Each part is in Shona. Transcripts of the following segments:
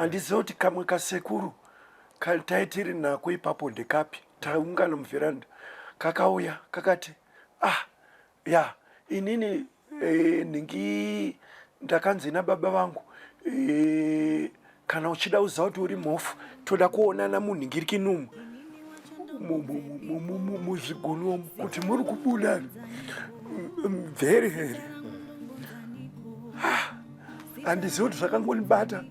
Handizive kuti kamwe kasekuru kataitiri nako ipapo ndekapi. Taungana muveranda, kakauya kakati, ah ya, inini nhingi ndakanzi nababa vangu, kana uchida kuziva kuti uri mhofu, toda kuonana munhingirikinumu muzvigunwe kuti muri kubuda mvere here. Handizivi kuti zvakangondibata,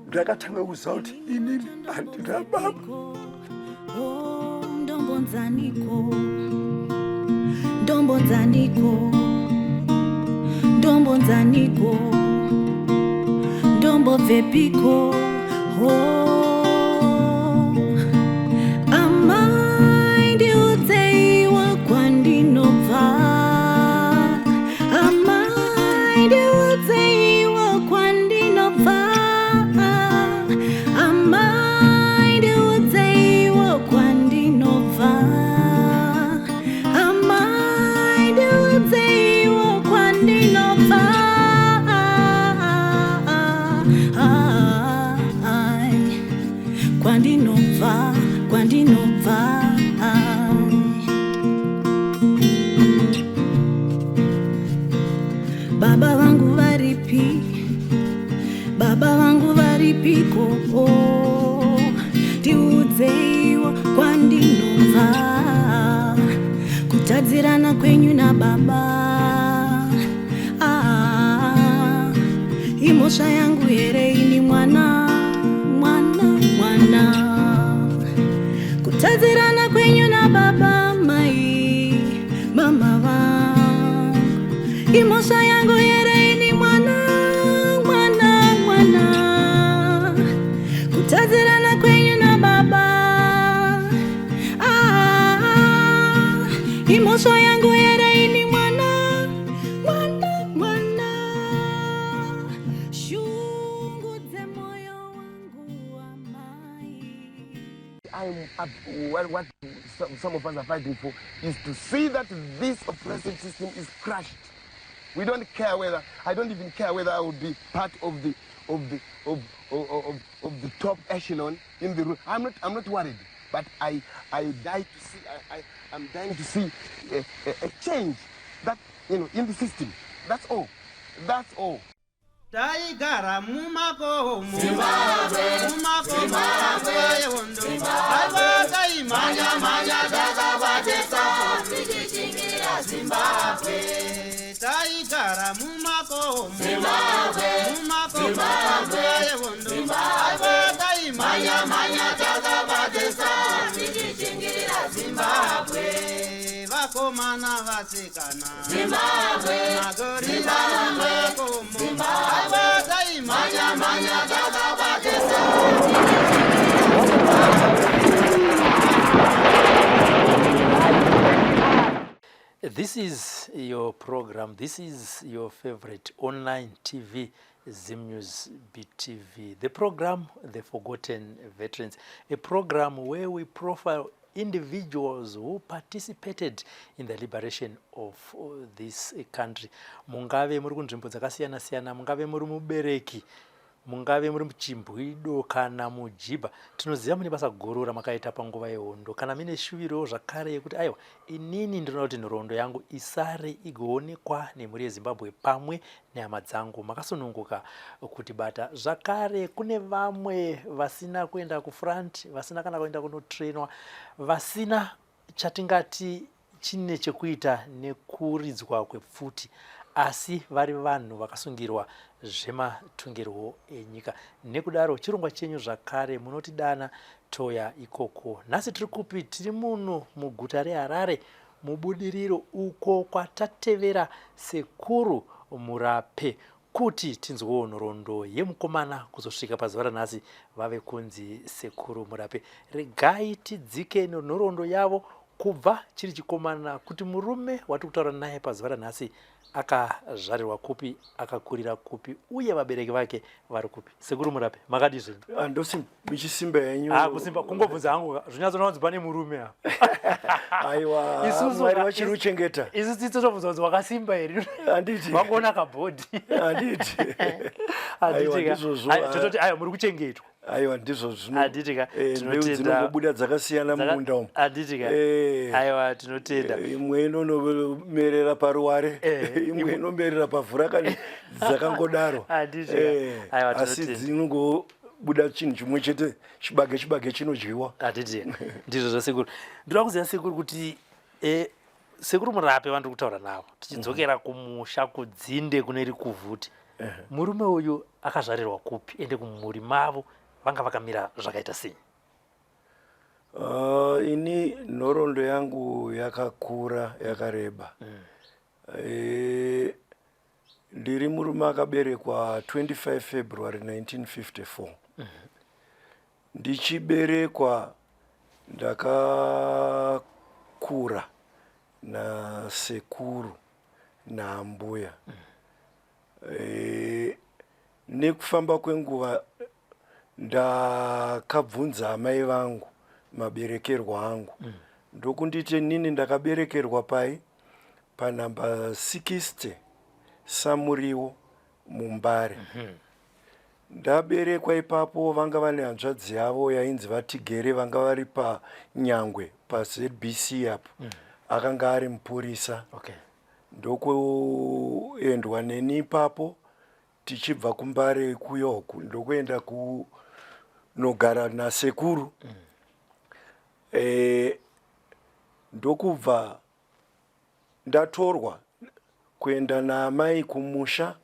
ndakatanga kuziva kuti inini handina baba. Ndombonzaniko, ndombonzaniko, ndombonzaniko, ndombobvepiko? Oh, amai, ndiudzeiwo kwandinobva. Amai, ndiudzeiwo kwandinobva. Amai, ndiudzeiwo kwandinobva. Amai, ndiudzeiwo kwandinobva. Ai, kwandinobva, kwandinobva. Ai. Baba vangu varipi? Baba vangu varipiko? Ndiudzeiwo kwandinobva. Kutadzirana kwenyu nababa, ah, imhosva yangu here ini mwana, mwana, mwana? Kutadzirana kwenyu nababa, mai, mama vangu, imhosva yangu here ini mwana, mwana, mwana? Kutadzirana kwenyu nababa, ah, imhosva yangu here ini mwana, mwana, mwana? Shungu dzemoyo wangu, amai. I'm up, what some of us are fighting for is to see that this oppressive system is crushed. We don't care whether, I don't even care whether I will be part of the, of the, of, of, of, of the top echelon in the room. I'm not worried, but I die to see, I'm dying to see a change in the system. That's all. That's all. Taigara mumakomo, mumakomo, nguva yehondo. Aiwa, taimhanya-mhanya takabatesa tichichingira Zimbabwe. Taigara mumakomo, mumakomo, nguva yehondo. Aiwa, taimhanya-mhanya takabatesa tichichingira Zimbabwe. Vakomana, vasikana, magorila mumakomo. Aiwa, taimhanya-mhanya takabatesa. This is your program. This is your favorite online TV, Zim News BTV. The program, The Forgotten Veterans, a program where we profile individuals who participated in the liberation of this country. Mungave muri kunzvimbo dzakasiyana-siyana, mungave muri mubereki, mungave muri muchimbwido kana mujibha, tinoziva mune basa guru ramakaita panguva yehondo. Kana mine shuviro zvakare yekuti aiwa, inini ndinoda kuti nhoroondo yangu isare igoonekwa nemhuri yeZimbabwe pamwe nehama dzangu, makasununguka kutibata. Zvakare kune vamwe vasina kuenda kufront, vasina kana kuenda kunotrainwa, vasina chatingati chine chekuita nekuridzwa kwepfuti, asi vari vanhu vakasungirwa zvematongerwo enyika. Nekudaro chirongwa chenyu zvakare munotidana, toya ikoko. Nhasi tiri kupi? Tiri muno muguta reHarare, muBudiriro, uko kwatatevera Sekuru Murape kuti tinzwewo nhoroondo yemukomana kuzosvika pazuva ranhasi vave kunzi Sekuru Murape. Regai tidzike nenhoroondo yavo kubva chiri chikomana, kuti murume watiri kutaura naye pazuva ranhasi akazvarirwa kupi, akakurira kupi, uye vabereki vake vari kupi. Sekuru Murape, makadii zvenyu? Ndosi. Muchisimba henyu. Ah, kusimba kungobvunza hangu zvinyatsoona kunzi pane murume apa. Aiwa, Isusu Mwari ka- vachiri kuchengeta. Isu titso tobvunza kunzi wakasimba here? Handiti. Wangoona kabhodhi. Handiti. Handiti Aiwa, ka. ndizvozvo, Ai, ah. Tototi aiwa muri kuchengetwa. Aiwa, ndizvo zvino. Handiti ka. Eh, mbeu Tinotenda. dzinongobuda dzakasiyana mumunda umu. Handiti ka. Eh. Aiwa tinotenda. Imwe inonomerera paruware, Eh, imwe inomerera pavhu rakani dzakangodaro. Handiti ka. Eh, Aiwa, asi tinotenda. dzinongobuda chinhu chimwe chete, chibage chibage chinodyiwa. Handiti ndizvo zvasekuru. Ndinoda kuziva sekuru kuti eh, sekuru Murape vandiri kutaura navo tichidzokera kumusha kudzinde kune rikuvhuti murume uyu akazvarirwa kupi ende kumhuri mavo vanga vakamira zvakaita sei? Ini nhoroondo yangu yakakura yakareba. Ndiri murume akaberekwa 25 February 1954. Ndichiberekwa ndakakura nasekuru naambuya. Nekufamba kwenguva ndakabvunza amai vangu maberekerwo angu. Ndokunditi nini ndakaberekerwa pai panhamba 60 Samuriwo muMbare. Ndaberekwa ipapo vanga vane hanzvadzi yavo yainzi VaTigere vanga vari paNyangwe paZBC apo. Akanga ari mupurisa. Okay. Ndokuendwa neni ipapo tichibva kuMbare kuyoku ndokuenda kunogara nasekuru. Ndokubva ndatorwa kuenda naamai kumusha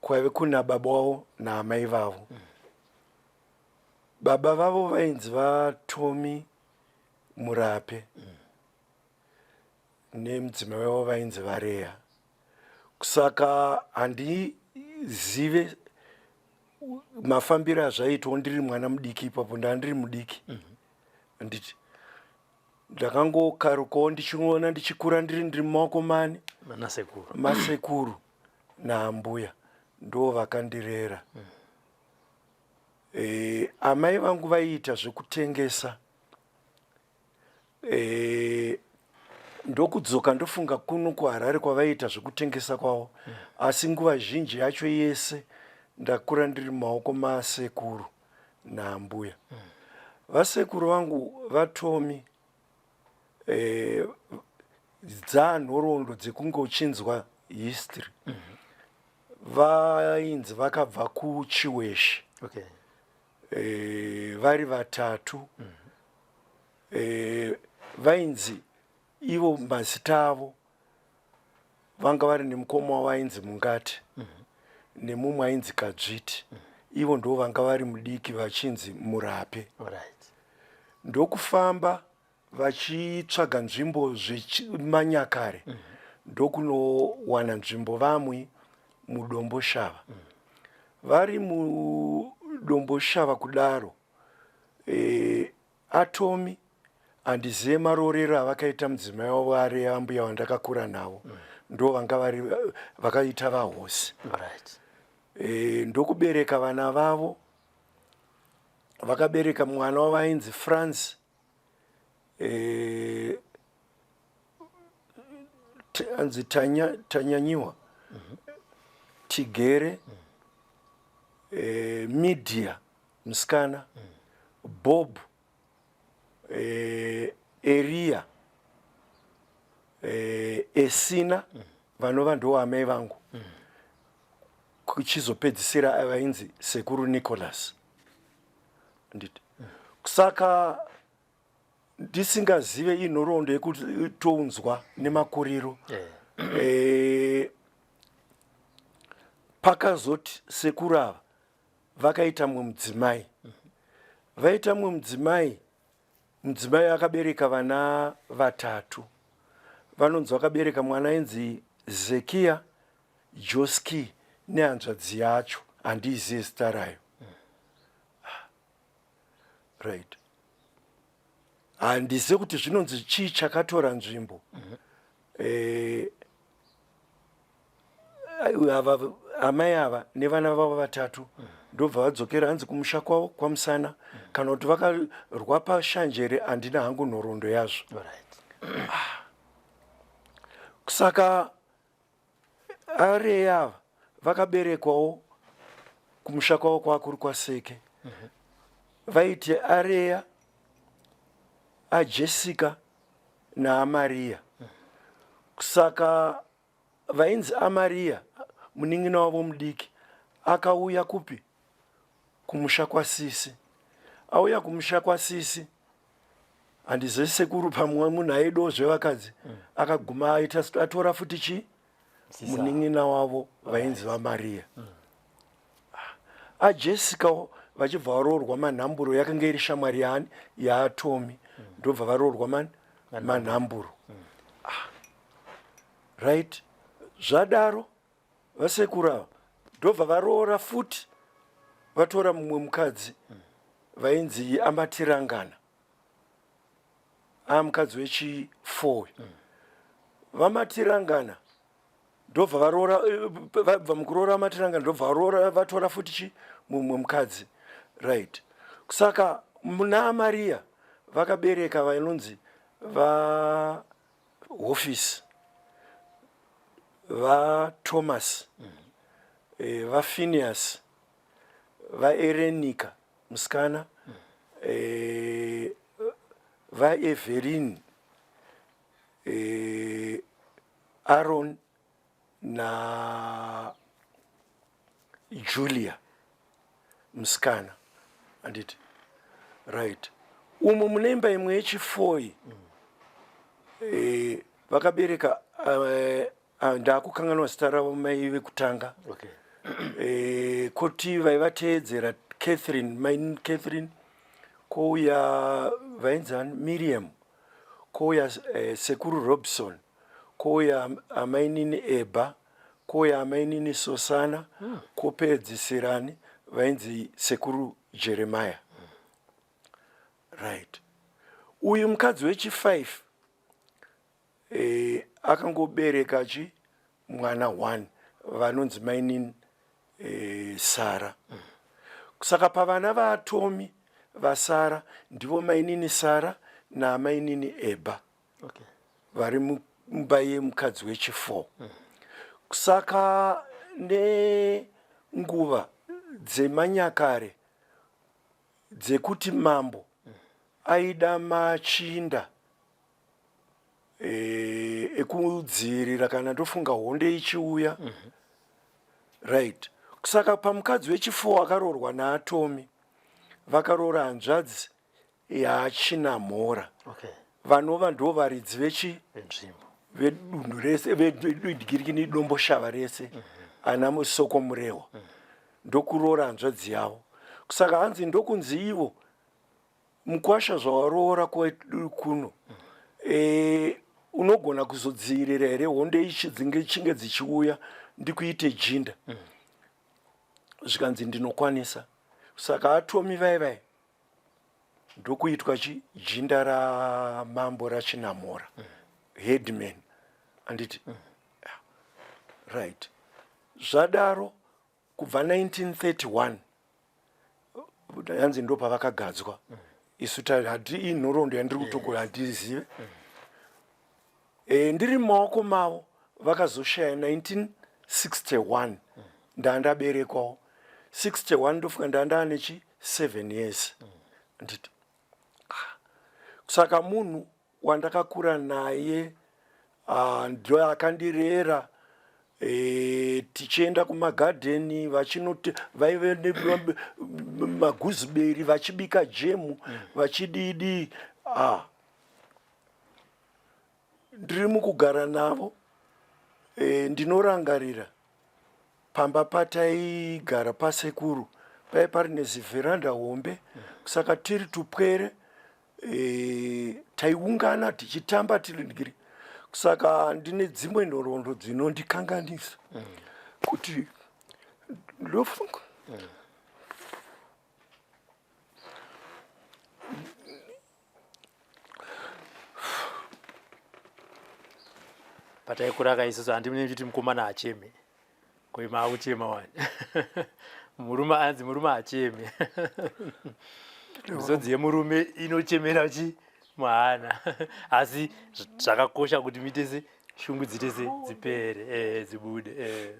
kwaive kuna baba wavo naamai vavo. Baba vavo vainzi vaTomi Murape nemudzimai wavo vainzi vaReya. Saka handizive mafambiro azvaitwa ndiri mwana mudiki ipapo, ndandiri mudiki. Handiti ndakangokarukawo ndichiona ndichikura ndiri mumaoko mani nasekuru, masekuru naambuya ndo vakandirera. Amai vangu vaiita zvekutengesa. Ndokudzoka ndofunga kuno kuHarare kwavaiita zvekutengesa kwavo. Asi nguva zhinji yacho yese ndakura ndiri mumaoko masekuru naambuya. Vasekuru vangu vaTomi dzanhoroondo dzekunge uchinzwa history. Vainzi vakabva kuChiweshe. Okay. Vari vatatu. Vainzi ivo mazita avo vanga vari nemukoma wavo ainzi Mungati nemumwe ainzi Kadzviti. Ivo ndo vanga vari mudiki vachinzi Murape. Alright. Ndokufamba vachitsvaga nzvimbo zvemanyakare. Ndokunowana nzvimbo vamwe muDomboshava. Vari muDomboshava kudaro, Atomi handizive maroorero avakaita mudzimai wavo ari ambuya vandakakura navo. Ndo vanga vari vakaita vahosi. Alright. Ndokubereka vana vavo. Vakabereka mwana wavo ainzi Franz, anzi Tanyanyiwa, Tigere, Media musikana, Bob, Eria, Esina vanova ndo amai vangu. Kuchizopedzisira vainzi Sekuru Nicholas. Nditi saka ndisingazive inhoroondo yekutonzwa nemakuriro. Pakazoti sekuru ava vakaita mumwe mudzimai. Vaita mumwe mudzimai, mudzimai akabereka vana vatatu. Vanonzi vakabereka mwana ainzi Zekia, Joski nehanzvadzi yacho, handiizive zita rayo. Right. Handizive kuti zvinonzi chii chakatora nzvimbo. Ava amai ava nevana vavo vatatu. Ndobva vadzokera hanzi kumusha kwavo kwaMusana kana kuti vakarwa paShanjere, handina hangu nhoroondo yazvo. Saka Areya ava vakaberekwawo kumusha kwavo kwakuri kwaSeke. Vaiti Areya, aJessica naAmaria. Saka vainzi Amaria munin'ina wavo mudiki akauya kupi? Kumusha kwasisi. Auya kumusha kwasisi, handizive sekuru, pamwe munhu aidawo zvevakadzi, akaguma aita atora futi chi munin'ina wavo vainzi vaMaria. AJessica vachibva varoorwa Manhamburo, yakanga iri shamwari yaani yaAtomi, ndobva varoorwa Manhamburo. Right, zvadaro vasekuru ava ndobva varoora futi, vatora mumwe mukadzi vainzi Amatirangana, amukadzi wechi4. VaMatirangana ndobva varoora, vabva mukuroora Matirangana, ndobva varoora vatora futi chi mumwe mukadzi. Right, saka muna Maria vakabereka vanonzi vahofisi vaThomas, vaPhineas, vaErenika musikana, vaEvelyn, Aaron naJulia musikana, handiti? Right, umo mune imba imwe yechifoi vakabereka ndakukanganwa zita ravo mai vekutanga. Koti vaivateedzera Catherine, mai Catherine, kouya vainzani Miriam, kouya sekuru Robson, kouya amainini Eba, kouya amainini Sosana, kopedzisirani vainzi sekuru Jeremiah. Right, uyu mukadzi wechi5 akangobereka chi mwana 1 vanonzi mainini Sara. Saka pavana vaAtomi vasara ndivo mainini Sara naamainini Eba vari mumba yemukadzi wechi4. Saka nenguva dzemanyakare dzekuti mambo aida machinda ekudzivirira kana ndofunga hondo ichiuya. Right, saka pamukadzi wechi4 akaroorwa naAtomi, vakaroora hanzvadzi yaChinamhora, vanova ndo varidzi vechi venzvimbo, vedunhu rese, vedugirikini Domboshava rese, ana Musoko Murewa, ndokuroora hanzvadzi yavo. Saka hanzi ndokunzi ivo mukwasha zvawaroora kwedu kuno, unogona kuzodzivirira here hondo ichi dzinge chinge dzichiuya, ndikuite jinda? Zvikanzi ndinokwanisa. Saka Atomi vai vai ndokuitwa chi jinda ramambo raChinamhora, headman, handiti? Right, zvadaro kubva 1931 yanzi ndo pavakagadzwa. Isu hati inhoroondo yandiri kutokora, handizive. Ndiri mumaoko mavo vakazoshaya 1961, ndandaberekwawo 61, ndofunga ndandane chi 7 years, nditi. Saka munhu wandakakura naye, ndo akandirera, tichienda kumagadheni, vachinoti vaive nemaguziberi, vachibika jemu, vachididi. Ndiri mukugara navo, ndinorangarira pamba pataigara pasekuru pai pari nezivheranda hombe. Saka tiri tupwere taiungana tichitamba tiri ndiri. Saka ndine dzimwe nhoroondo dzinondikanganisa kuti ndofunga Pataikura ka isusu handimune kuti mukomana acheme, koi maakuchema wani. Murume anzi murume acheme. Misodzi yemurume inochemera chi muhana. Asi zvakakosha kuti muite se shungu dziite se dzipere eh, dzibude eh.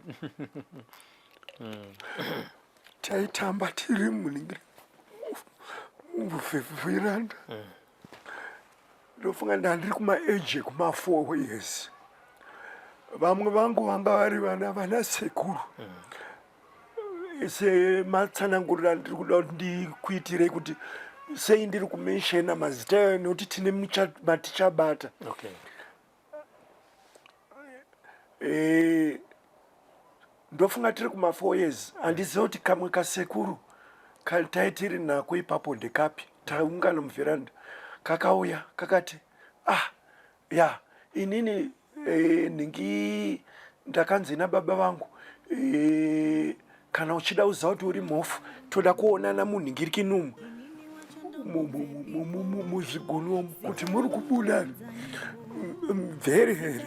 Taitamba tiri muningiri muvhiranda. Ndofunga ndandiri kumaage ekuma 4 years. Vamwe vangu vanga vari vana vana sekuru. Sematsananguriro andiri kuda kuti ndikuitirei kuti sei ndiri kumenshena mazita ayo nekuti tine matichabata. Okay. Eh, ndofunga tiri kuma 4 years handizive kuti kamwe kasekuru taitiri nako ipapo ndekapi taungana muvheranda kakauya kakati ah ya inini e, nhingi ndakanzi nababa vangu e, kana uchida kuziva kuti uri mhofu toda kuonana munhingirikinumu muzvigunwe kuti muri kubuda mvere here.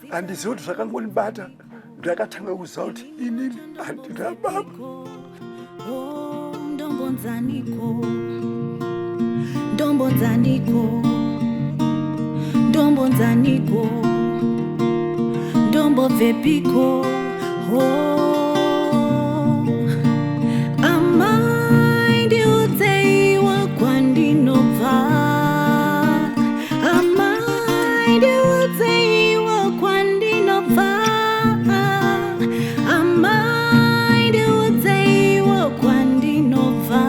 Handizivi kuti zvakangondibata, ndakatanga kuziva kuti inini handina baba. Oh, ndombonzaniko ndombonzaniko ndombonzaniko ndombobvepiko oh. Amai ndiudzeiwo kwandinobva, amai ndiudzeiwo kwandinobva, amai ndiudzeiwo kwandinobva,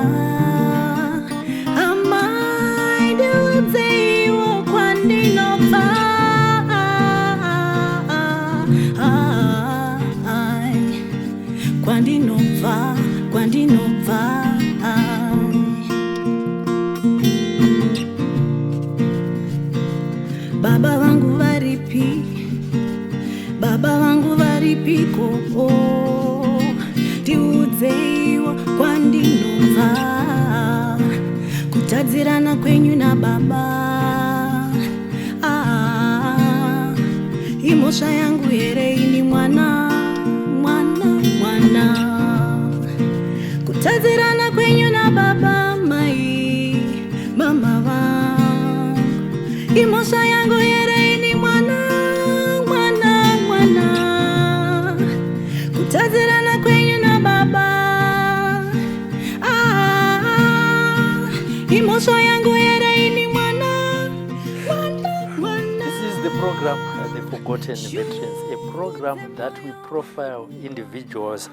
amai ndiudzeiwo kwandinobva. Kwandinobva, kwandinobva. Baba vangu varipi? Baba vangu varipiko? Oh, ndiudzeiwo kwandinobva, kutadzirana kwenyu nababa. Ah, imhosva yangu here ini mwana, mwana, mwana, kutadzirana kwenyu nababa mai mama vangu, imhosva yangu here ini mwana, mwana, mwana, kutadzirana kwenyu nababa. Ah, imhosva yangu here ini mwana, mwana, mwana. This is the program, The Forgotten Veterans, a program that we profile individuals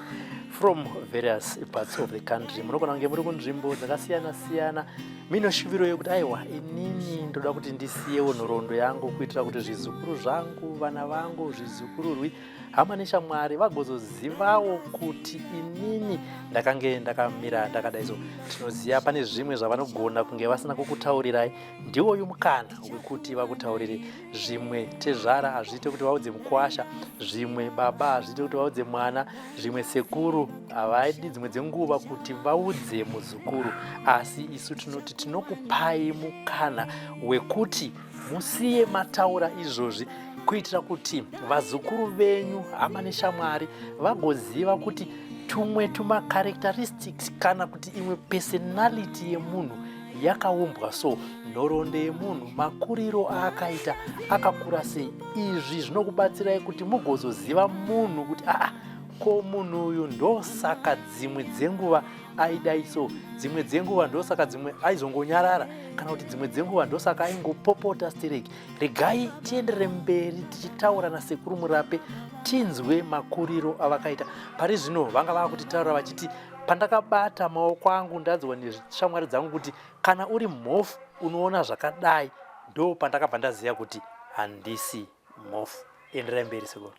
from various parts of the country. Munogona kunge muri kunzvimbo dzakasiyana siyana muine shuviro yekuti aiwa inini ndoda kuti ndisiyewo nhoroondo yangu kuitira kuti zvizukuru zvangu, vana vangu, zvizukururwi, hama neshamwari vagozozivawo kuti inini ndakange ndakamira ndakadai. So tinoziva pane zvimwe zvavanogona kunge vasina kukutaurirai, ndiwoyu mukana wekuti vakutaurire. Zvimwe tezvara hazviite kuti vaudze mukwasha, zvimwe baba hazviite kuti vaudze mwana, zvimwe sekuru havaidi dzimwe dzenguva kuti vaudze muzukuru, asi isu tinoti tinokupai mukana wekuti musiye mataura izvozvi kuitira kuti vazukuru venyu, hama neshamwari vagoziva kuti tumwe tumacharacteristics kana kuti imwe personality yemunhu yakaumbwa so, nhoroondo yemunhu, makuriro aakaita, akakura sei. Izvi zvinokubatsirai kuti mugozoziva munhu kuti aa ko munhu uyu ndosaka dzimwe dzenguva aidai so, dzimwe dzenguva ndosaka dzimwe aizongonyarara, kana kuti dzimwe dzenguva ndosaka aingopopota stereki. Regai tienderere mberi tichitaura naSekuru Murape tinzwe makuriro avakaita. Pari zvino vanga vakutitaurira vachiti pandakabata maoko angu ndanzwa neshamwari dzangu kuti kana uri mhofu unoona zvakadai, ndo pandakabva ndaziva kuti handisi mhofu. Enderai mberi sekuru.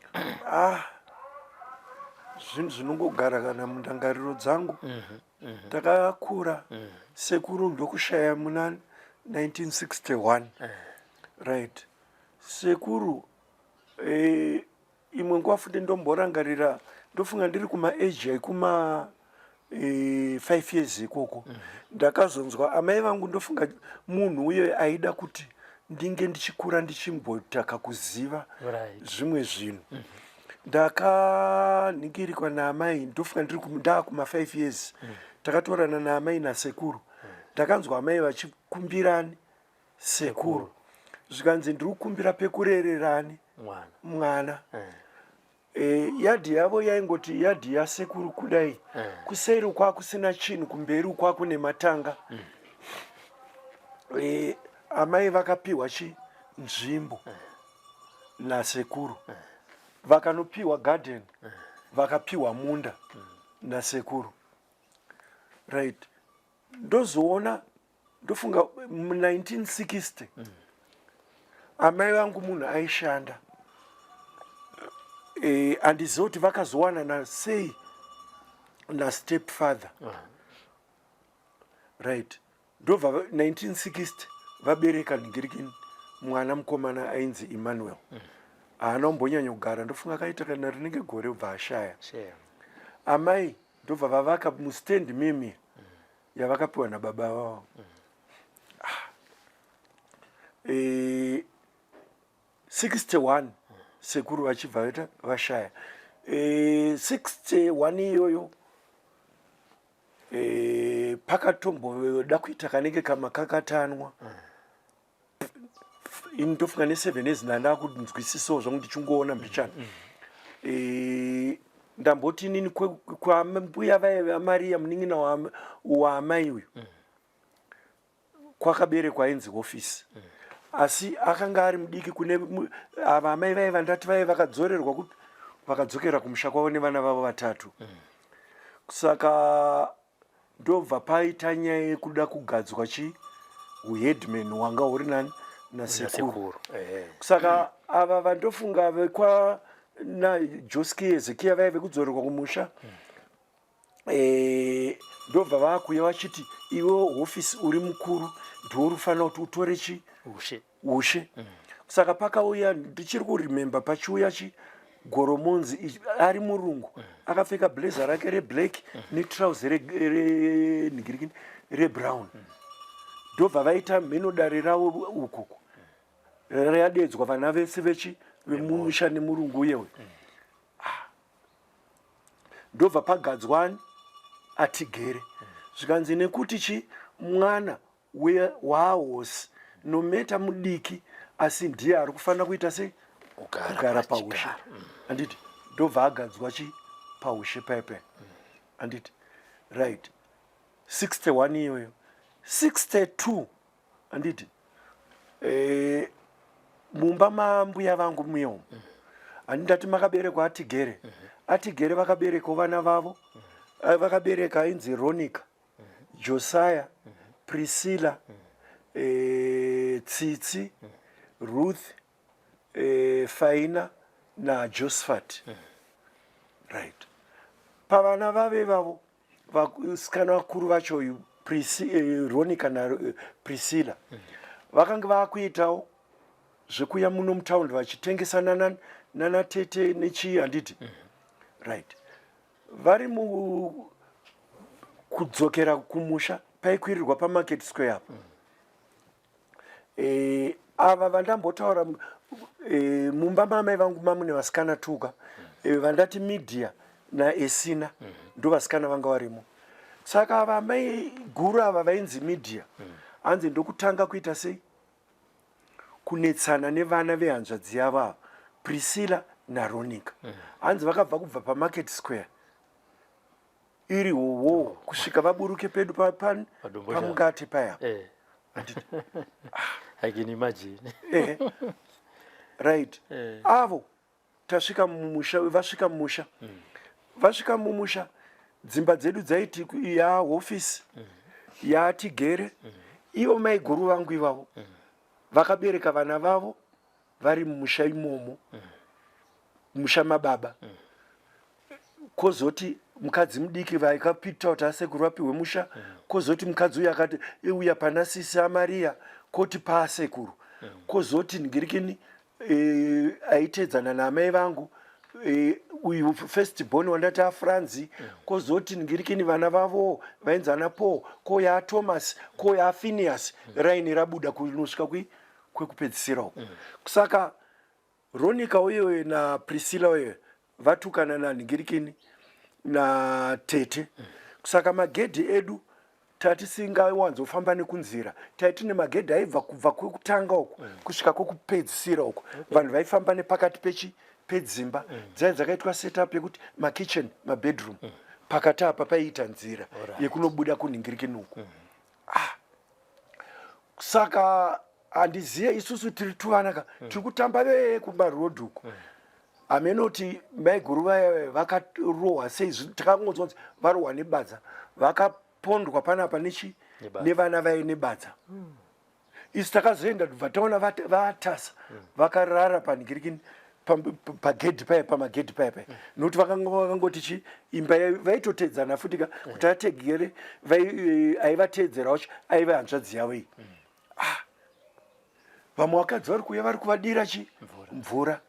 Ah, zvinhu zvinongogara kana mundangariro dzangu. Takakura sekuru ndokushaya muna 1961. Right, sekuru imwe nguva futi ndomborangarira, ndofunga ndiri kumaage ekuma 5 years ikoko, ndakazonzwa amai vangu, ndofunga munhu uye aida kuti ndinge ndichikura ndichimbotaka kuziva zvimwe zvinhu. Ndakanhingirikwa naamai, ndofunga ndiri ndaakuma 5 years. Takatorana naamai nasekuru. Ndakanzwa amai vachikumbirani sekuru, zvikanzi ndiri kukumbira pekurererani mwana. Mwana. Yadhi yavo yaingoti yadhi yasekuru kudai, kuseri kwakusina chinhu, kumberi kwakune matanga. Amai vakapiwa chi nzvimbo nasekuru, vakanopiwa garden, vakapiwa munda nasekuru, right? Ndozoona, ndofunga mu1960, amai vangu munhu aishanda. Handizivi kuti vakazowanana sei nastep father, right? Ndobva 1960 vabereka ningirikini mwana mukomana ainzi Emmanuel. Haana kumbonyanya kugara, ndofunga akaita kana rinenge gore, ubva ashaya. Shame. Amai ndobva vavaka mustand mimi yavakapiwa nababa vavo. 61 sekuru vachibva vaita vashaya. 61 iyoyo, pakatomboda kuita kanenge kamakakatanwa. Ini ndofunga ne7 years ndanda kunzwisisawo zvangu, ndichingoona mbichana. Ndamboti inini kwambuya vaiva Mariya, munin'ina waamai uyu, kwakaberekwa ainzi Hofisi, asi akanga ari mudiki kune ava amai vaiva ndati vaiva vakadzorerwa kupi, vakadzokera kumusha kwavo nevana vavo vatatu. Saka ndobva paita nyaya yekuda kugadzwa chi uheadman wanga uri nani, nasekuru. Nasekuru. Saka ava vandofunga vekwa naJoski Ezekiya vaive kudzorerwa kumusha, ndobva vakuya vachiti, iwe Hofisi uri mukuru, ndiwe uri kuti utore chi ushe. Ushe. Saka pakauya, ndichiri kuremember pachiuya chi Goromonzi ari murungu, akapfeka blazer rake reblack netrauser renhingirikini rebrown. Ndobva vaita mheno dare ravo ukuku, yadedzwa vana vese vechi vemumusha nemurungu uye uyu. Ndobva pagadzwani atigere, zvikanzi nekuti chi mwana wahosi nometa mudiki, asi ndiye ari kufanira kuita sei? Kugara. Kugara paushe. Pachigaro. Handiti ndobva agadzwa chi paushe paipai, handiti? Right, 61 iyoyo. 62, handiti, mumba mambuya vangu muye umu, handindati makaberekwa atigere. Atigere vakaberekawo vana vavo. Vakabereka ainzi Ronica, Josiah, Priscilla, Tsitsi, Ruth, Faina naJosephat, right? Pavana vave vavo, vasikana vakuru vacho uyu Ronica naPriscilla vakanga vakuitawo zvekuya muno mutaundi vachitengesa nanatete nechii, handiti? Right, vari mu kudzokera kumusha paikwirirwa paMarket Square apa. Ava vandambotaura, mumba mamai vangu mamune vasikana tuka, vandati Media naEsina, ndo vasikana vanga varimo. Saka ava amai guru ava vainzi Media, hanzi ndokutanga kuita sei, kunetsana nevana vehanzvadzi yavo ava, Priscilla naRonica. Hanzi vakabva kubva paMarket Square iri hoho kusvika vaburuke pedu Padomboshava. pamungate paya. I can imagine. Right. Avo tasvika mumusha, vasvika mumusha, vasvika mumusha, dzimba dzedu dzaiti yahofisi, yatigere. Ivo maiguru vangu ivavo vakabereka vana vavo vari mumusha imomo, musha mababa. Kozoti mukadzi mudiki vakapita kuti asekuru vapiwe musha, kozoti mukadzi uyu akati uya pana sisi aMariya, koti paasekuru, kozoti ngirikini, aitedzana naamai vangu, uyu first born wandati aFranzi, kozoti ngirikini vana vavo vainzi ana Paul, koya aThomas, koya aPhinias, raini rabuda kunosvika kwekupedzisira uko. Saka Ronica uyoyo naPriscilla uyoyo. Vatukana nanhingirikini natete. Saka magedhi edu tatisingawanzofamba nekunzira, taitine magedhi aibva kubva kwekutanga uku kusvika kwekupedzisira uku. Vanhu vaifamba nepakati pechi pedzimba dzaiva dzakaitwa setup yekuti makitchen, mabedroom, pakati apa paiita nzira yekunobuda kunhingirikini uku. Saka handiziye, isusu tiri tuvana ka, tiri kutamba vee kumaroad uku. Hamenoti maiguru vaya vakarohwa sei, takangonzwa kunzi varohwa nebadza, vakapondwa panapa nechi Nebadza. Nevana vaye nebadza. Isu takazoenda tobva taona vatasa vakarara panhingirikini pagedhi paya, pamagedhi paya paya, nokuti vakanga vakangoti chi imba vaitotedzana futi ka kuti ategere aivateedzera wacho aiva hanzvadzi yavo iyi. Ah, vamwe vakadzi vari kuuya vari kuvadira chi mvura.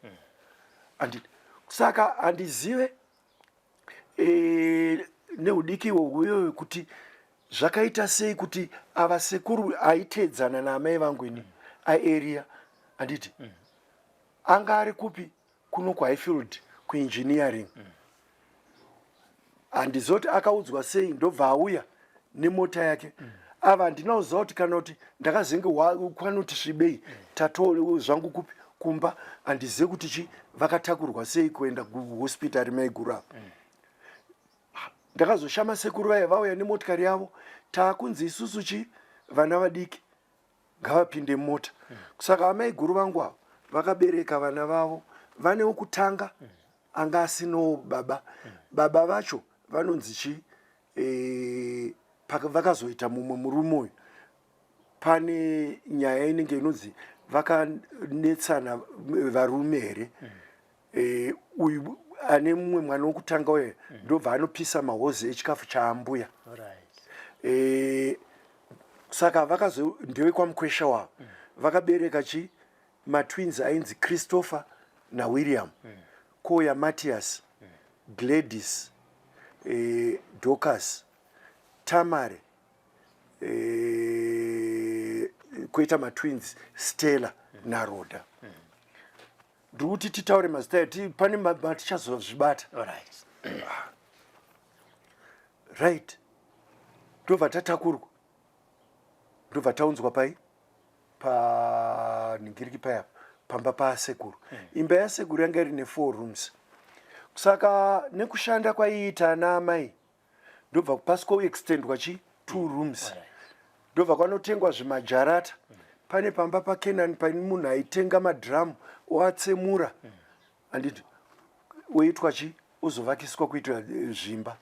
Handiti saka handizive neudiki ihwohwo kuti zvakaita sei kuti ava sekuru aiteedzana naamai vangu ini aeria, handiti anga ari kupi kuno kuHighfield kuengineering. Handizoti akaudzwa sei, ndobva auya nemota yake. Ava handina kuziva kuti kana kuti ndakazenge kwanoti svibei tato zvangu kupi kumba. Handizive kuti chi vakatakurwa sei kuenda kuhospitari maiguru apa. Ndakazoshama sekuru vaya vauya nemotikari yavo, taakunzi isusu chi vana vadiki ngavapinde mota. Saka amai guru vangu ava vakabereka vana vavo vanewo kutanga anga asinawo baba. Baba vacho vanonzi chi vakazoita mumwe murume uyu. Pane nyaya inenge inonzi vakanetsana varume here, uyu ane mumwe mwana wokutanga uye ndobva anopisa mahozi echikafu chaambuya. Saka vakazo ndewekwamukwesha wavo. Vakabereka chi matwins ainzi Christopher naWilliam, kouya Matias, Gladys, Dorcas, Tamare, koita matwins Stella naRoda. Ndikuti titaure mazita edu pane matichazozvibata. Right, ndobva tatakurwa, ndobva taunzwa pai panhingiriki paya pamba pasekuru. Imba yasekuru yanga iri nefour rooms. Saka nekushanda kwaiita ana amai, ndobva pasiko extendwa chi two rooms, ndobva kwanotengwa zvimajarata. Pane pamba paKenani pane munhu aitenga madhiramu oatsemura, handiti, oitwa chi ozovakiswa kuitwa zvimba.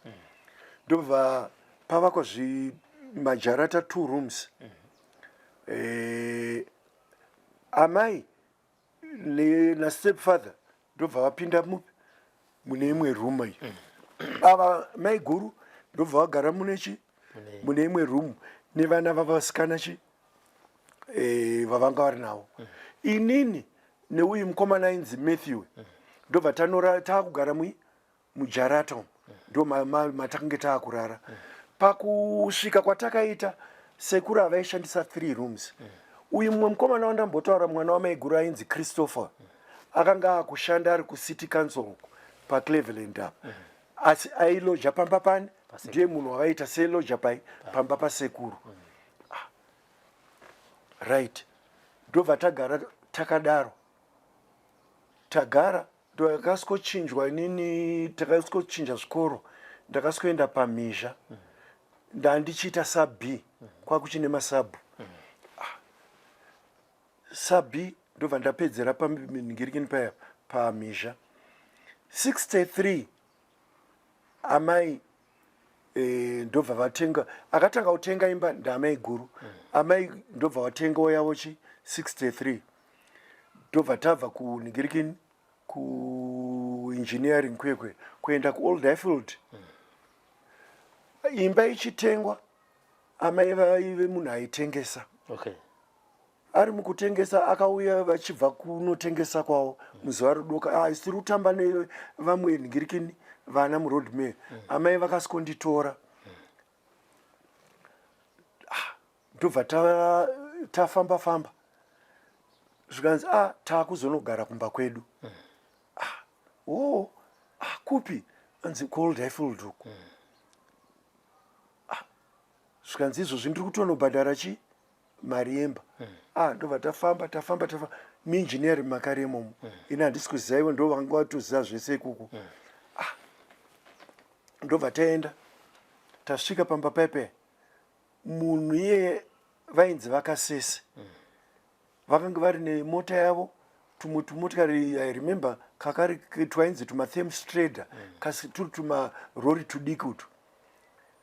Ndobva pavakwa zvimajarata, two rooms. Amai nastepfather ndobva vapinda mupi mune imwe room iyi. Ava mai guru ndobva vagara mune chi mune imwe room nevana vavasikana chi vavanga vari navo. Inini neuyu mukomana ainzi Matthew ndobva tanora taakugara mui mujarata umu, ndo matakange taakurara. Pakusvika kwatakaita, sekuru havaishandisa three rooms. Uyu mumwe mukomana wandambotaura, mwana wamaiguru ainzi Christopher, akanga akushanda ari kucity council uku paCleveland apa, asi ailoja pamba pani, ndiye munhu wavaita seloja pai pamba pasekuru. Ah, right, ndobva tagara takadaro. Tagara ndakasicochinjwa inini, takasicochinja zvikoro, ndakasikoenda pamhizha. Ndandichiita sub B, kwakuchine masub. Ah, sub B ndobva ndapedzera panhingirikini paya pamhizha 63. Amai ndobva vatenga, akatanga kutenga imba ndaamai guru. Amai ndobva vatengawo yavo chi 63, ndobva tabva kunhingirikini kuengineering kwekwe kuenda kuOld Highfield. Imba ichitengwa, amai vaive munhu aitengesa. Ari mukutengesa, akauya vachibva kunotengesa kwavo muzuva rodoka. Ah, tiri kutamba nevamwe nhingirikini vana muroad mare. Amai vakasikonditora. Ah, ndobva tafamba famba, zvikanzi, ah, taakuzonogara kumba kwedu. Ah, oh. Ah, kupi? Anzi kuOld Highfield uku. Ah, zvikanzi izvozvi ndiri kutonobhadhara chi mari yemba. Ah, ndobva tafamba tafamba tafamba, muengineering makare imomo. Ini handisi kuziva, ivo ndo vanga vatoziva zvese ikoko. Ah, ndobva taenda, tasvika pamba paipe munhu iyeye vainzi vakasese. Vakanga vari nemota yavo, tumwe tumotikari, I remember kakari twainzi tumaThames Trader, kasi turi tumarori tudiki utu,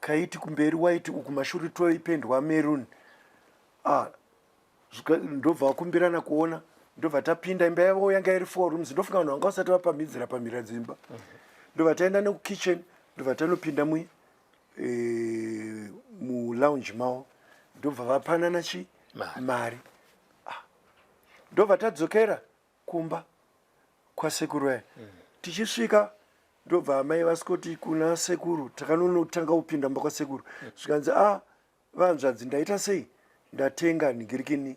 kaiti kumberi waiti uku mashure toipendwa maroon. Ah, ndobva vakumbirana kuona, ndobva tapinda imba yavo, yanga iri four rooms. Ndofunga vanhu vanga vasati vapamhidzira pamhira dzimba. Ndobva taenda nekukitchen, ndobva tanopinda mui mulounge mavo, ndobva vapanana chi Mari. Mari. Ah. Ndobva tadzokera kumba kwasekuru aya. Tichisvika, ndobva amai vasikoti kuna sekuru, takanonotanga kupinda mumba kwasekuru, zvikanzi, "A, vanzvadzi, ndaita sei, ndatenga nhingirikini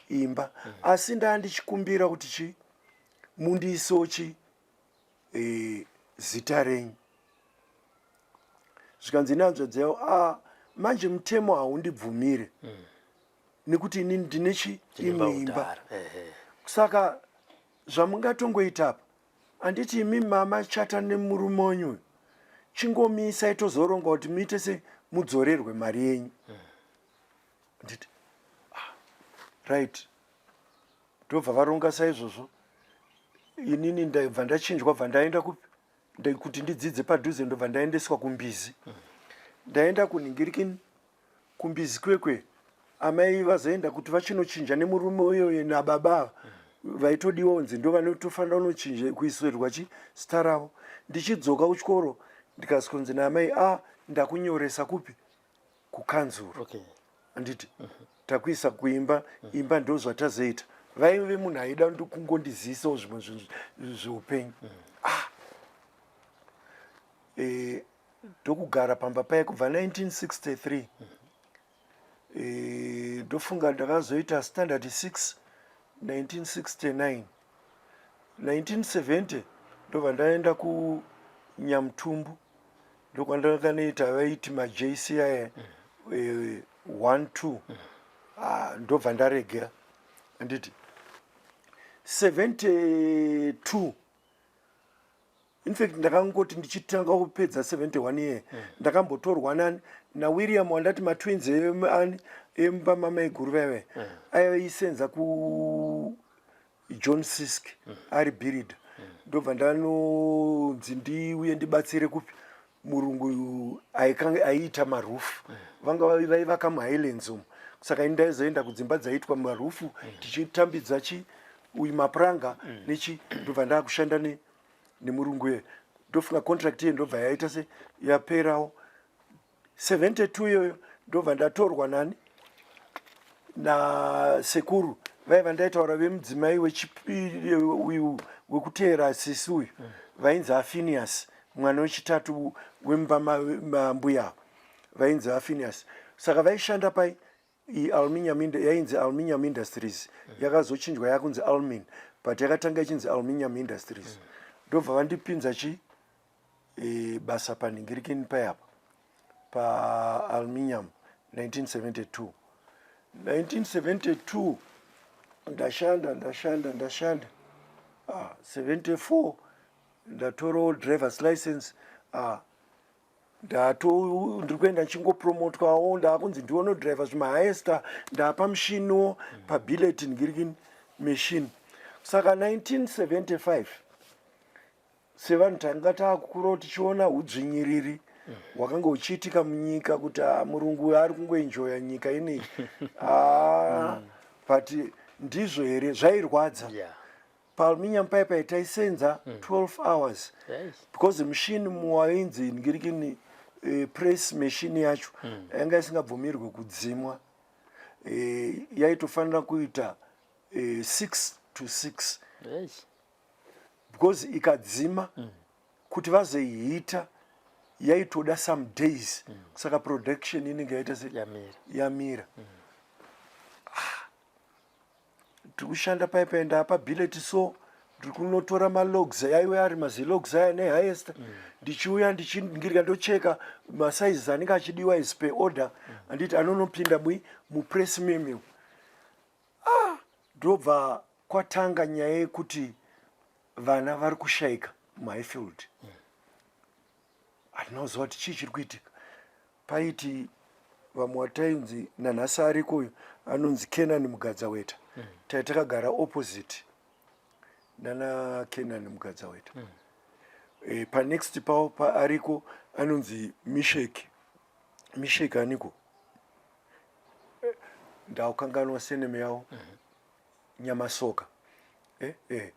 imba, asi ndaa ndichikumbira kuti chi mundiisewo chi zita renyu." Zvikanzi nehanzvadzi yavo, "A, manje mutemo haundibvumire nekuti inini ndine chi imwe imba." Kudhara. Ehe. "Saka zvamungatongoita apa, handiti imi mama chata nemurume wenyu uyu, chingomisai tozoronga kuti muite se mudzorerwe mari yenyu." Nditi, "Ah, right." Ndobva varonga saizvozvo. Inini ndabva ndachinjwa, bva ndaenda kupi, kuti ndidzidze padhuze, ndobva ndaendeswa kuMbizi. Ndaenda kunhingirikini kuMbizi kwekwe, amai vazoenda kuti vachinochinja nemurume uyoyo nababa ava vaitodiwa kunzi ndo vanotofanira kunochinja kuisirwa chi zita ravo. Ndichidzoka kuchikoro, ndikasvikonzi naamai, "A, ndakunyoresa kupi? Kukanzuru." Handiti takuisa kuimba, imba ndo zvatazoita. Vaive munhu aida kungondizivisawo zvimwe zvinhu zveupenyu. Ah, ndokugara pamba paye kubva 1963. Ndofunga ndakazoita standard 6 1969. 1970 ndobva ndaenda kuNyamutumbu, ndokwandakanoita vaiti maJC aya 1 2. Ah, ndobva ndaregera. Handiti 72, in fact ndakangoti ndichitanga kupedza 71 year, ndakambotorwa nani, naWilliam wandati matwins ani emba mamaiguru vaive aisenza ku John Sisk ari builder. Ndobva ndanonzi ndiuye ndibatsire kupi, murungu aiita marufu, vanga vaivaka muHighlands umu. Saka ini ndaizoenda kudzimba dzaiitwa marufu, tichitambidza chi uyu mapuranga nechi. Ndobva ndakushanda nemurungu iye. Ndofunga contract iye ndobva yaita se yaperawo 72 iyoyo. Ndobva ndatorwa nani, nasekuru vaiva ndaitaura vemudzimai wechipiri uyu wekuteera sisi uyu, vainzi Afinias, mwana wechitatu wemumba mambuya, vainzi Afinias. Saka vaishanda pai aluminium, yainzi Aluminium Industries, yakazochinjwa yakunzi Almin, but yakatanga ichinzi Aluminium Industries. Ndobva vandipinza chi basa panhingirikini payapa paaluminium 1972. 1972 ndashanda, ndashanda, ndashanda. Ah, 74 ndatorawo drivers license. Ah, ndato ndiri kuenda ndichingopromotwawo, ndaakunzi ndionodriver zvimahaesta, ndapa mushiniwo pabillet ngirikini machine. Saka 1975, sevanhu tanga taakukurawo tichiona udzvinyiriri hwakanga huchiitika munyika, kuti ah, murungu uyu ari kungoenjoya nyika inei. Ah, but ndizvo here? Zvairwadza. Paaluminium paipai taisenza 12 hours because mushini muwainzi ngirikini press machine yacho yanga isingabvumirwe kudzimwa. Yaitofanira kuita 6 to 6 because ikadzima, kuti vazoiita yaitoda some days. Saka production inenge yaita se Yamira. Yamira. Ah, tiri kushanda paipai, ndapa billet so. Ndiri kunotora malogs aiwe ari mazilogs aya nehighest. Ndichiuya ndichingirika ndocheka masizes anenge achidiwa as per order. Handiti anonopinda mui mupress memo. Ah, ndobva kwatanga nyaya yekuti vana vari kushaika muHighfield. Handina kuziva kuti chii chiri kuitika. Paiti vamwe watainzi nanhasi ariko uyu anonzi Kenan Mugadzaweta. Tai takagara opposite nana Kenan Mugadzaweta. E, panext pavo paariko anonzi Mishek. Mishek aniko? Ndakukanganwa surname yavo. Nyamasoka. Eh, eh.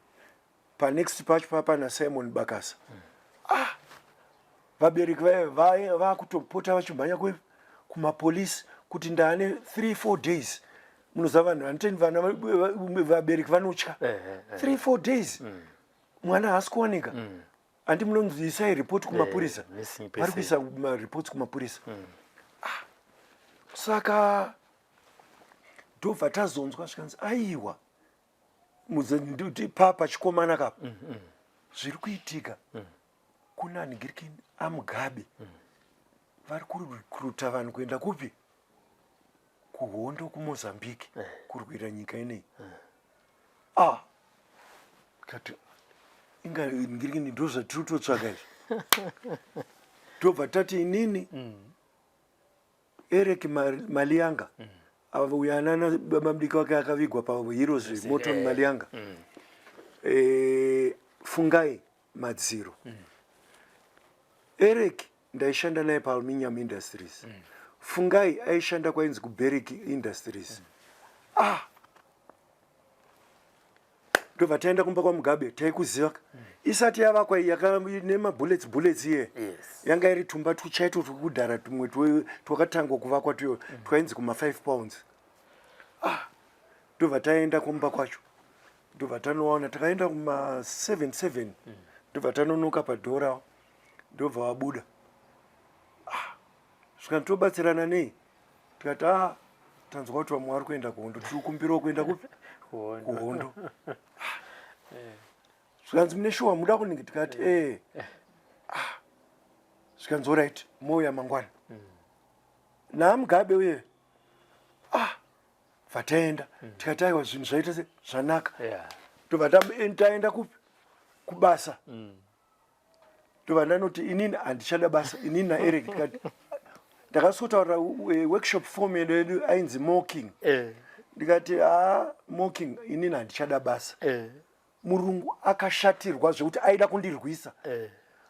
Panext pacho papana Simon Bakasa. Ah, vabereki vaye vakutopota vachimhanya kumapolisi kuti ndaane 3 4 days. Munoziva vanhu vanoteni vana vabereki vanotya. 3 4 days. Mwana haasi kuwanika. Handi munonzi isai report kumapurisa. Vari kuisa mareports kumapurisa. Ah, saka ndobva tazonzwa zvikanzi aiwa pachikomana kapa zviri kuitika kuna nigirikini aMugabe vari kurekruta vanhu kuenda kupi kuhondo kuMozambique kurwira nyika ineyi. Ah, kati inga nigirikini ndo zvatiri kutotsvaga izvi. Tobva tati inini Eric Malianga uyo anana baba mudiki wake akavigwa paHeroes Morton Malianga, Fungai Madziro. Eric ndaishanda naye paAluminium Industries. Fungai aishanda kwainzi kuBerrick Industries. Ah, ndobva taenda kumba kwaMugabe taikuziva isati yavakwa iyi nemabullets bullets iye. Yanga iri tumba tuchaito twekudhara tumwe twakatangwa kuvakwa tuyo twainzi kuma 5 pounds. Ah, ndobva taenda kumba kwacho, ndobva tanowana takaenda kuma 7 7, ndobva tanonoka padhora, ndobva vabuda. Ah, zvikani tobatsirana nei? Tikati a tanzwa kuti vamwe vari kuenda kuhondo, tiri kukumbirawo kuenda kupi? Kuhondo. Zvikanzi mune shuwa muda kunenge? Tikati ee. Ah, zvikanzi alright, mouya mangwana naMugabe uye. Ah, bva taenda, tikati aiwa, zvinhu zvaita se zvanaka. Tobva taenda kupi? Kubasa. Ndobva ndanoti inini handichada basa, inini naEric. Tikati ndakasikotaurira workshop form yedu ainzi Mocking. Ndikati ha, Mocking, inini handichada basa. Murungu akashatirwa zvekuti aida kundirwisa.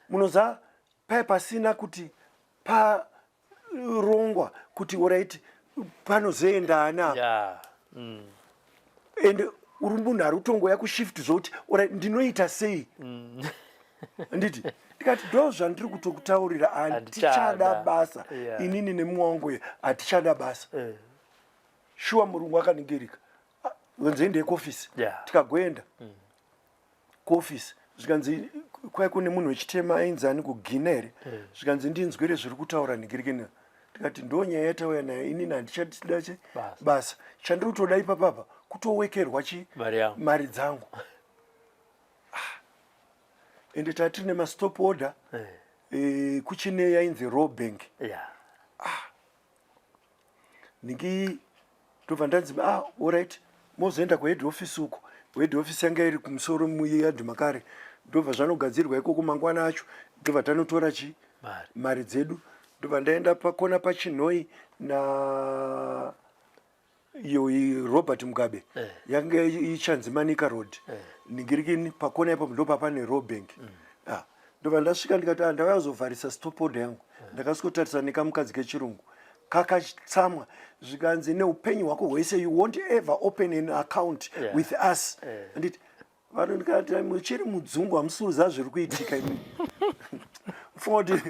Munoziva pai pasina kuti parongwa kuti alright panozoenda ana apa. Ende uri munhu ari kutongoya kushift zvokuti alright ndinoita sei? Nditi ndikati ndo zvandiri kutokutaurira, handichada Handichada. basa. Inini nemumwe wangu uyu hatichada basa. Shuwa murungu akaningirika. Ah, wenzi endei kuofisi. Tikagoenda kuofisi, zvikanzi kwai kune munhu wechitema ainzi ani kugina here? Zvikanzi ndinzwire zviri kutaura nigirikini. Tikati ndo nyaya yatauya nayo, inini handichada che Basa. basa. Chandiri kutoda ipapapa kutowekerwa chi Mari yangu. Mari dzangu. Ah. Ende tatiri nemastop order. Kuchine yainzi Rawbank. Ningi ndobva ndanzi ah, alright, mozoenda kuhead office uko. Head office yanga iri kumusoro muyadhi makare. Ndobva zvanogadzirwa ikoko mangwana acho, ndobva tanotora chi Mari. Mari dzedu. Ndobva ndaenda pakona paChinhoi na iyo Robert Mugabe. Yanga ichanzi Manica Road. Ningirikini pakona ipapo ndo papane Rawbank. Ah, ndobva ndasvika ndikati ah, ndauya kuzovharisa stop order yangu. Ndakasvikotarisa nekamukadzi kechirungu kakatsamwa, zvikanzi neupenyu hwako hwese you won't ever open an account with us. Anditi vanhu ndikati muchiri mudzungu, hamusuruza zviri kuitika imi. Funga kuti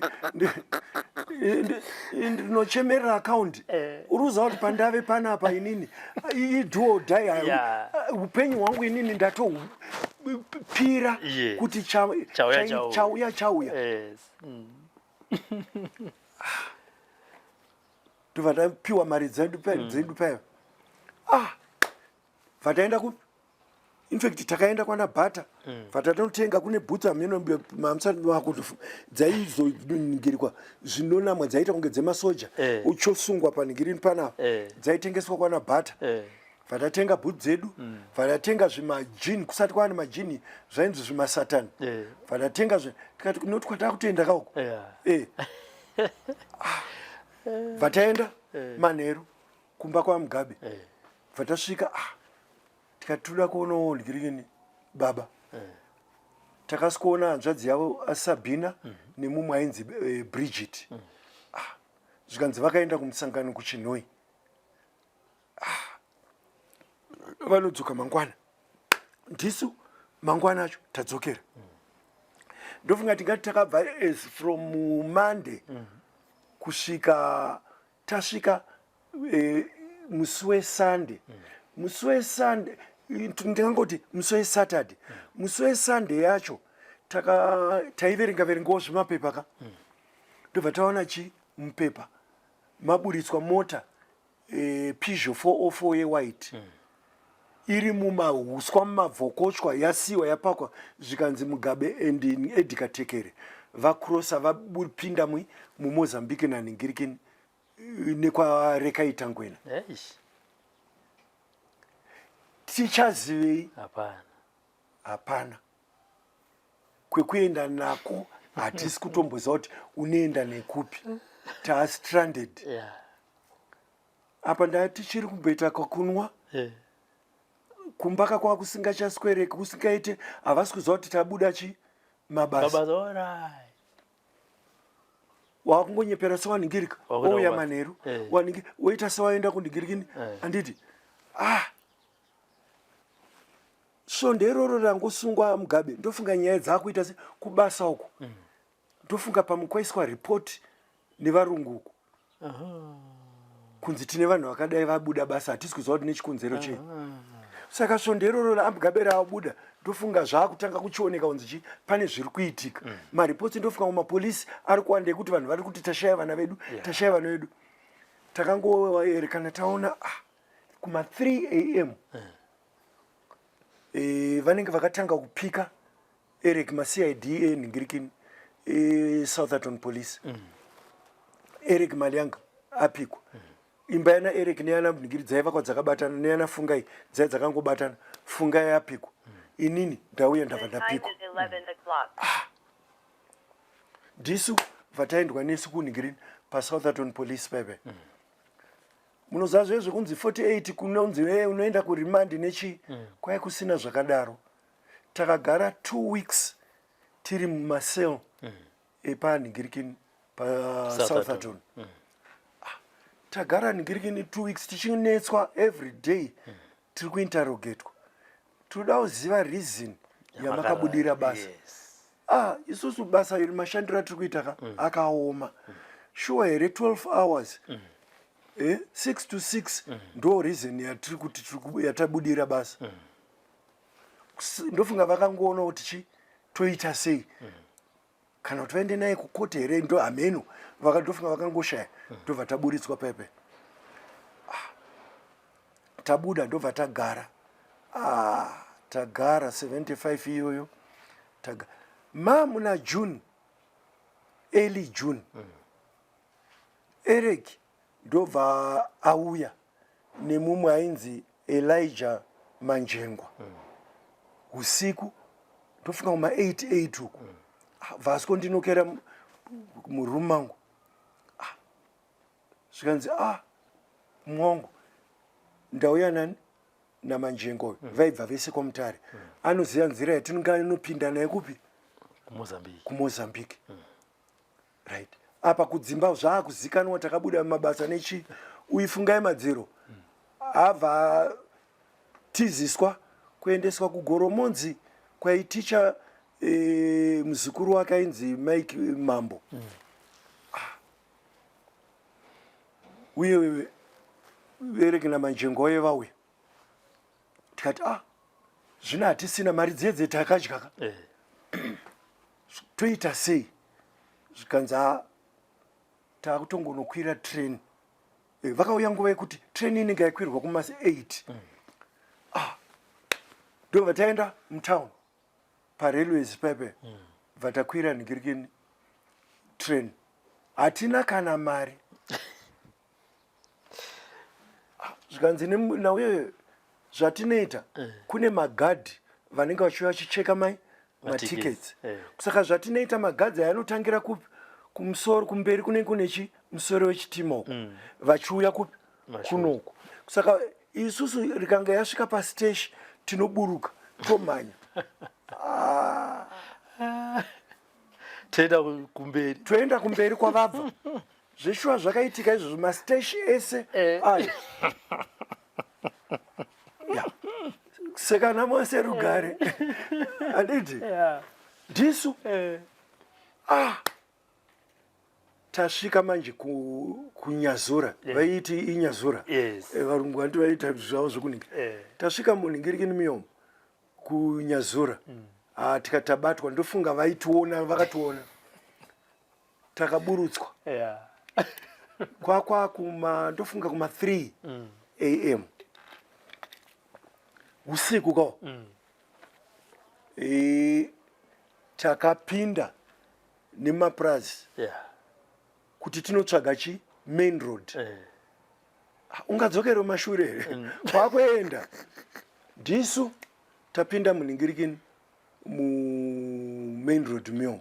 ndinochemerera account. Uri kuziva kuti pandave panapa inini ido or die. Upenyu hwangu inini ndatopira kuti Chauya, chauya. Chauya chauya. Ndobva tapiwa mari dzedu dzedu paya. Ah, bva taenda kupi? Infact takaenda kwana Bata, vatatotenga kune bhutsu hameno mamusati makutofu dzaizoningirikwa zvinonamwa, dzaita kunge dzemasoja, uchosungwa paningirini panapa. Dzaitengeswa kwana Bata. Vatatenga bhutsu dzedu, vatatenga zvimajini, kusati kwaane majini, zvainzi zvimasatani. Vatatenga tikati noti kwatakutoenda kauko. Ah. Vataenda manheru kumba kwaMugabe. Vatasvika, ah, tikati toda kuonawo ngiringini baba. Takasikuona hanzvadzi yavo Sabina nemumwe ainzi Bridget. Ah, zvikanzi vakaenda kumusangano kuChinhoi. Ah, vanodzoka mangwana. Ndisu mangwana acho tadzokera. Ndofunga tingati takabva as from Monday kusvika tasvika musi weSunday. Musi weSunday, ndingangoti musi weSaturday, musi weSunday yacho taka taiverenga verengawo zvimapepa ka. Ndobva taona chi mupepa maburitswa mota, Peugeot 404 yewhite, iri mumahuswa, mumabvokochwa, yasiwa yapakwa. Zvikanzi Mugabe and Edgar Tekere vakrosa, vapinda muMozambique nanhingirikini nekwaRekai Tangwena. Eish. Tichazivei? Hapana. Hapana kwekuenda nako, hatisi kutomboziva kuti unoenda nekupi, taastranded. Apa ndaa tichiri kumboita kakunwa. Kumba kakwa kusingachaswereki, kusingaite, havasi kuziva kuti tabuda chi mabasa. Mabasa, alright. Wakungonyepera sewanhingirika. Wakuenda ouya kubasa. Manheru woita sewaenda kunhingirikini. Handiti? Ah, svondo iroro rangosungwa Mugabe, ndofunga nyaya dzaakuita se kubasa uku. Ndofunga pamwe kwaiswa ripoti nevarungu uku kunzi tine vanhu vakadai vabuda basa, hatisi kuziva kuti nechikonzero chei. Saka svondo iroro raMugabe raabuda, ndofunga zvaakutanga kuchioneka kunzi chi pane zviri kuitika. Maripotsi ndofunga kumapolisi ari kuwanda ekuti vanhu vari kuti tashaya vana vedu, tashaya vana vedu. Takangoerekana taona, ah, kuma 3 am vanenge vakatanga kupika Eric, maCID enhingirikini eSoutherton Police. Eric Malianga apikwa. Imba yana Eric neyana nhingiri dzaivakwa dzakabatana, neyana Fungai dzai dzakangobatana. Fungai apikwa, inini ndauya, ndabva The time ndapikwa. is 11 o'clock. Ndisu vataendwa nesu kunhingirini paSoutherton Police paipai. Munoziva zve zvekunzi 48 kunonzi unoenda kuremand nechi, kwai kusina zvakadaro. Takagara 2 weeks tiri mumacell epanhingirikini paSoutherton. Ah, tagara nhingirikini 2 weeks tichinetswa every day, tiri kuinterrogatwa, tinoda kuziva reason yamakabudira basa. Ah, isusu basa iri, mashandiro atiri kuita ka akaoma. Shuwa here 12 hours, 6 to 6, ndo reason yatiri kuti yatabudira basa? Ndofunga vakangoona kuti chi toita sei, kana kuti vaende naye kukoti here, ndo hameno. Ndofunga vakangoshaya, ndobva taburitswa pepe. Ah, tabuda, ndobva tagara. Ah, tagara 75 iyoyo. Ma muna June, early June, Eric ndobva auya nemumwe ainzi Elijah Manjengwa usiku, ndofunga kuma 88 uku. Ah, vasco ndinokera muroom mangu. Ah, zvikanzi, ah, mwangu, ndauya nani naManjengo uyu. Vaibva vese kwaMutare. Anoziva nzira yatinonopinda naye kupi? KuMozambique. KuMozambique, right. Apa kudzimba zvaakuzikanwa takabuda mumabasa nechi. Uyu Fungai Madziro abva tiziswa kuendeswa kuGoromonzi kwaiticha muzukuru wake ainzi Mike Mambo. Ah. Uye Eric naManjengo vaye vauya, tikati, ah, zvino hatisina mari dzedze takadya ka, toita sei? Zvikanzi, "Ah, taakutongonokwira train." Vakauya nguva yekuti train inenge yakwirwa kuma 8. Ah. Ndobva taenda mutown parailways pepe, bva takwira nhingirikini train, hatina kana mari. Ah, zvikanzi nauye zvatinoita, kune magadhi vanenge vachiuya vachicheka mai matickets. Saka zvatinoita, magadhi aya anotangira kupi? Kumusoro, kumberi kunenge kune chi musoro wechitima uku, vachiuya kupi? Kunoku. Saka isusu rikanga yasvika pasiteshi tinoburuka tomhanya. Ah. Toenda kumberi. Toenda kumberi kwavabva. Zveshuwa zvakaitika izvozvo, masiteshi ese ayo. Ya. Sekana mose rugare, handiti? Ndisu ah tasvika manje kuNyazura. Vaiti iNyazura. Varungu vanti vaita zvavo zvokuningira. Tasvika munhingirikini miyomo kuNyazura, ah, tikatabatwa. Ndofunga vaitiona, vakationa, takaburutswa. Kwakwa kuma, ndofunga kuma 3 am usiku kawo. Takapinda nemapurazi kuti tinotsvaga chi main road. Ah, ungadzokere mashure here? Kwakuenda ndisu tapinda munhingirikini mumain road mio.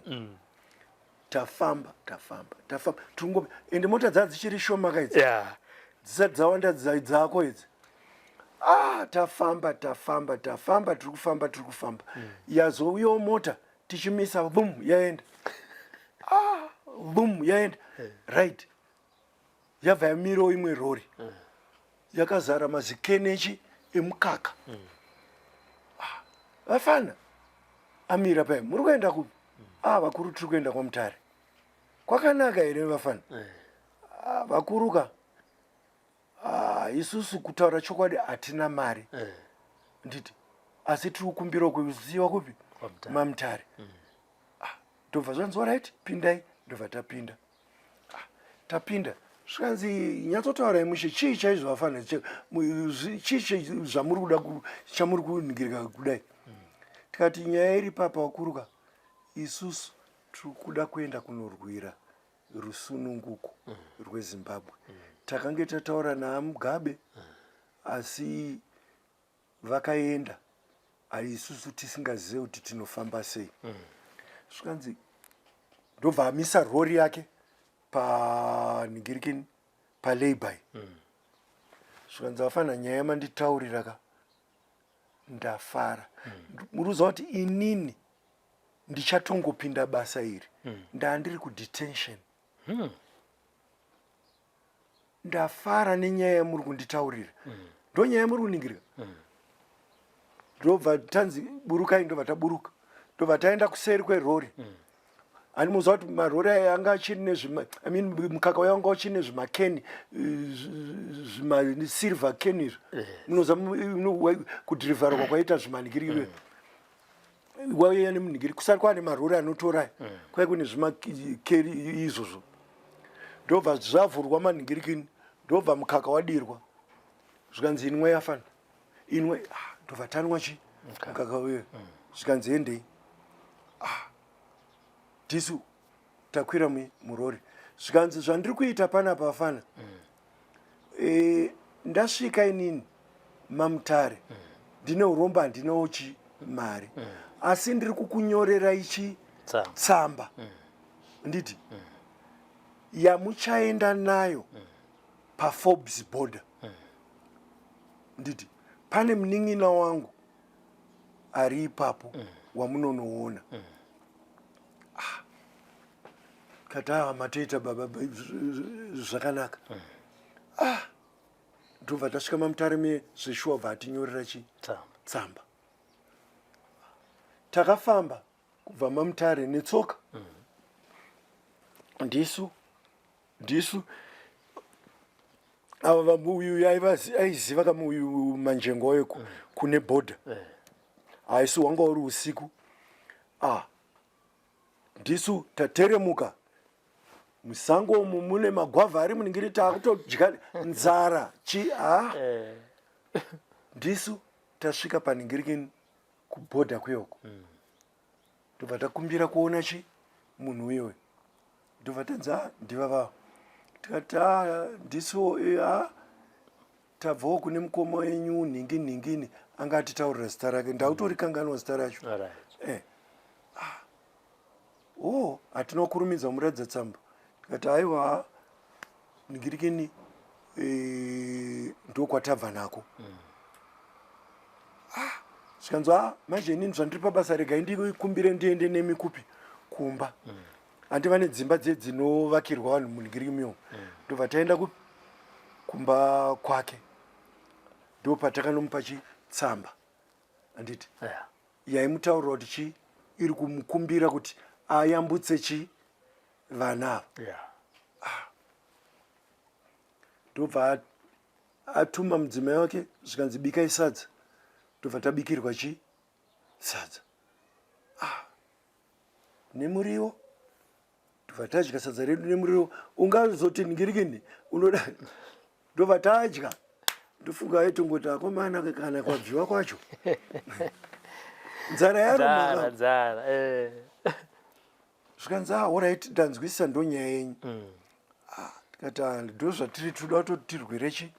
Tafamba, tafamba, tafamba, tiringo ende mota dzaa dzichiri shoma kaidzi, dzisati dzawanda dzako idzi. Ah, tafamba, tafamba, tafamba, tiri kufamba, tiri kufamba, yazouyawo mota, tichimisa, bum, yaenda. Ah, bum, yaenda. Right, yabva yamirawo imwe rori yakazara mazikenechi emukaka. Ah, vafana amira paya, muri kuenda kupi? Ah, vakuru, tiri kuenda kwaMutare. Kwakanaka here vafana? Ah, vakuruka. Ah, isusu kutaura chokwadi hatina mari, nditi, asi tiri kukumbirawo kuziva kupi? KwaMutare. MaMutare. Ah, ndobva zvanzi, alright, pindai. Ndobva tapinda. Ah, tapinda, zvikanzi, nyatsotaurai mushe, chii chaizvo vafana, chii zvamuri kuda chamuri kuningirika kudai? Tikati nyaya iri papa wakuruka, isusu tiri kuda kuenda kunorwira rusununguko rweZimbabwe. Takange tataura naaMugabe, asi vakaenda isusu tisingazive kuti tinofamba sei. Zvikanzi, ndobva amisa rori yake panhingirikini palayby. Zvikanzi, vafana, nyaya yamanditaurira ka, ndafara. Muri kuziva kuti inini ndichatongopinda basa iri, ndandiri kudetention. Ndafara nenyaya yamuri kunditaurira, ndo nyaya yamuri kuningirika. Ndobva tanzi burukai, ndobva taburuka, ndobva taenda kuseri kwerori. Hani muziva kuti marori aya anga achiri nezvima, I mean, mukaka uya wanga uchiri nezvimakeni, zvimasilver can izvi. Munoziva kudhirivharwa kwaita zvimanigiri, waiya nemunhingiri kusari kwaane marori anotora, kwai kune zvimakeri izvozvo. Ndobva zvavhurwa manhingirikini, ndobva mukaka wadirwa, zvikanzi, inwe yafana, inwe. Ah, ndobva tanwa chi mukaka uyo. Zvikanzi, endei. Ah, tisu takwira murori. Zvikanzi, zvandiri kuita panapa afana, ndasvika inini maMutare, ndine urombo, handinawo chi mari, asi ndiri kukunyorera ichi Tsamba. Tsamba, nditi, yamuchaenda nayo paForbes border, nditi pane munin'ina wangu ari ipapo wamunonoona. Ah, kati, ah, matoita baba, zvakanaka. Ah, ndobva tasvika maMutare me zveshuwa, bva atinyorera chi Tsamba. Tsamba. Takafamba kubva maMutare netsoka. Ndisu ava uyu aiziva kama uyu Manjengo wayo kune bhodha. Haisi wanga uri usiku. Ah, ndisu tateremuka musango umu, mune magwavha ari muningiri, taakutodya nzara chi ha. Ndisu tasvika paningirikini. Kubhodha kuyoko. Ndobva takumbira kuona chi munhu uyoyo. Ndobva tanzi, "Ah, ndivavavo." Tikati, "Ah, ndisiwo, a tabvawo kune mukoma wenyu nhingi nhingini." Anga atitaurira zita rake, ndakutorikanganwa zita racho. Ah. Oh, hatina kukurumidza kumuratidza tsamba. Tikati, "Aiwa, ningirikini, ndokwatabva nako." Ah, zvikanzi, "A manje inini zvandiri pabasa, regai ndikumbire ndiende nemi kupi, kumba." Handi vane dzimba dze dzinovakirwa vanhu munhingirikimiyo. Ndobva taenda kupi, kumba kwake. Ndo patakanomupa chitsamba, handiti? Yaimutaurira kuti chi iri kumukumbira kuti ayambutse chi vana ava. Ndobva atuma mudzimai wake, zvikanzi, "Bikai sadza." Ndobva tabikirwa chi sadza, ah, nemuriwo. Ndobva tadya sadza redu nemuriwo. Ungazoti ningirikini unoda. Ndobva tadya. Ndofunga aitongoti, "Akomana, kana kwabviwa kwacho nzara yaruma." Nzara, nzara. Zvikanzi, "Ah, alright, ndanzwisisa, ndonyaya yenyu." Ah, tikati, "Ah, ndo zvatiri toda kutoti tirwire chi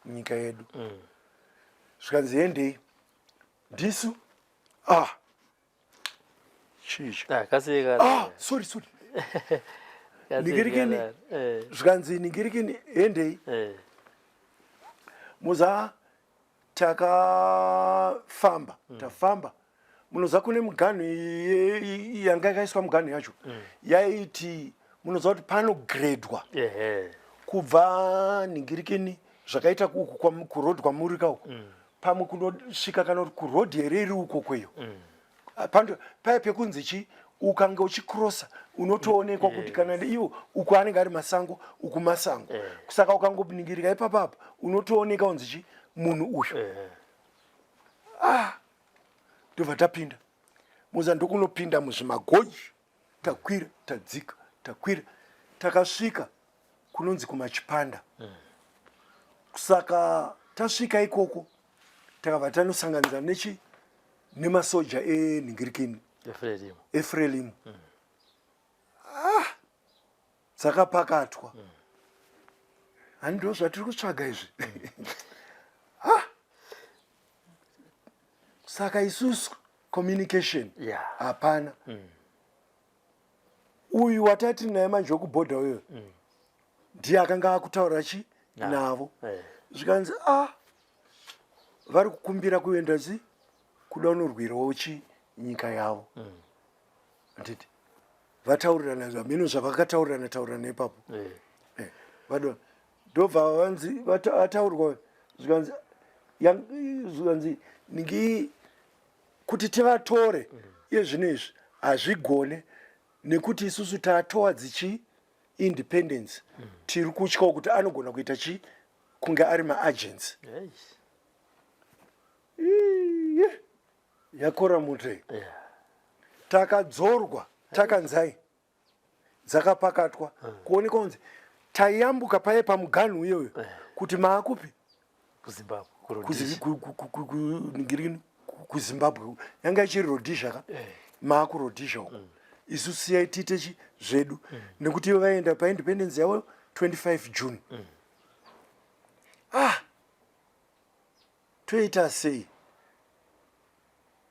nyika yedu." Zvikanzi, "Hendei." Ndisu, ah, chichi. Ah, kasika. Ah, sorry, sorry. Ningirikini. Zvikanzi, "Ningirikini, hendei." Muza takafamba, tafamba. Munoziva kune muganhu yanga yakaiswa, muganhu yacho yaiti, munoziva kuti panogredwa kubva ningirikini zvakaita uku kuroad kwamuri kauku, pamwe kunosvika kana kuti kuroad here iri uko kweyo. Pando paya pekunzi chi ukange uchikrosa unotoonekwa kuti kana iwo uku anenge ari masango, uku masango. Saka ukangoningirika ipapapo unotooneka unzi chi munhu uyu. Ndobva tapinda muza, ndokunopinda muzvimagoji, takwira, tadzika, takwira, takasvika kunonzi kuMachipanda. Saka tasvika ikoko takabva tanosanganidza nechi nemasoja enhingirikini. Efrelimo. Efrelimo. Ah, dzakapakatwa. Handi ndo zvatiri kutsvaga izvi. Ah, saka isusu communication hapana. Uyu watati naye manje wekubhodha uyo ndiye akanga akutaura chi navo. Zvikanzi, "A vari kukumbira kuenda chi kuda unorwirawo chi nyika yavo." Handiti vataurirana zvamhino zvavakataurirana taurirana ipapo. Vado ndobva vanzi vataurwa, zvikanzi zvikanzi ningi kuti tivatore iye zvino izvi hazvigone nekuti isusu tatowa dzichi independence, tiri kutyawo kuti anogona kuita chi kunge ari maagents. Iye, yakora mute. Takadzorwa, takanzai dzakapakatwa, kuonekwa kunzi taiyambuka paye pamuganhu iyoyo kuti maakupi. KuZimbabwe. Ningirikini, kuZimbabwe yanga ichiri Rhodesia ka. MaakuRhodesia uko, isu siyai tiite chi zvedu, nekuti ivo vaenda paindependence yavo 25 June. Ah, toita sei?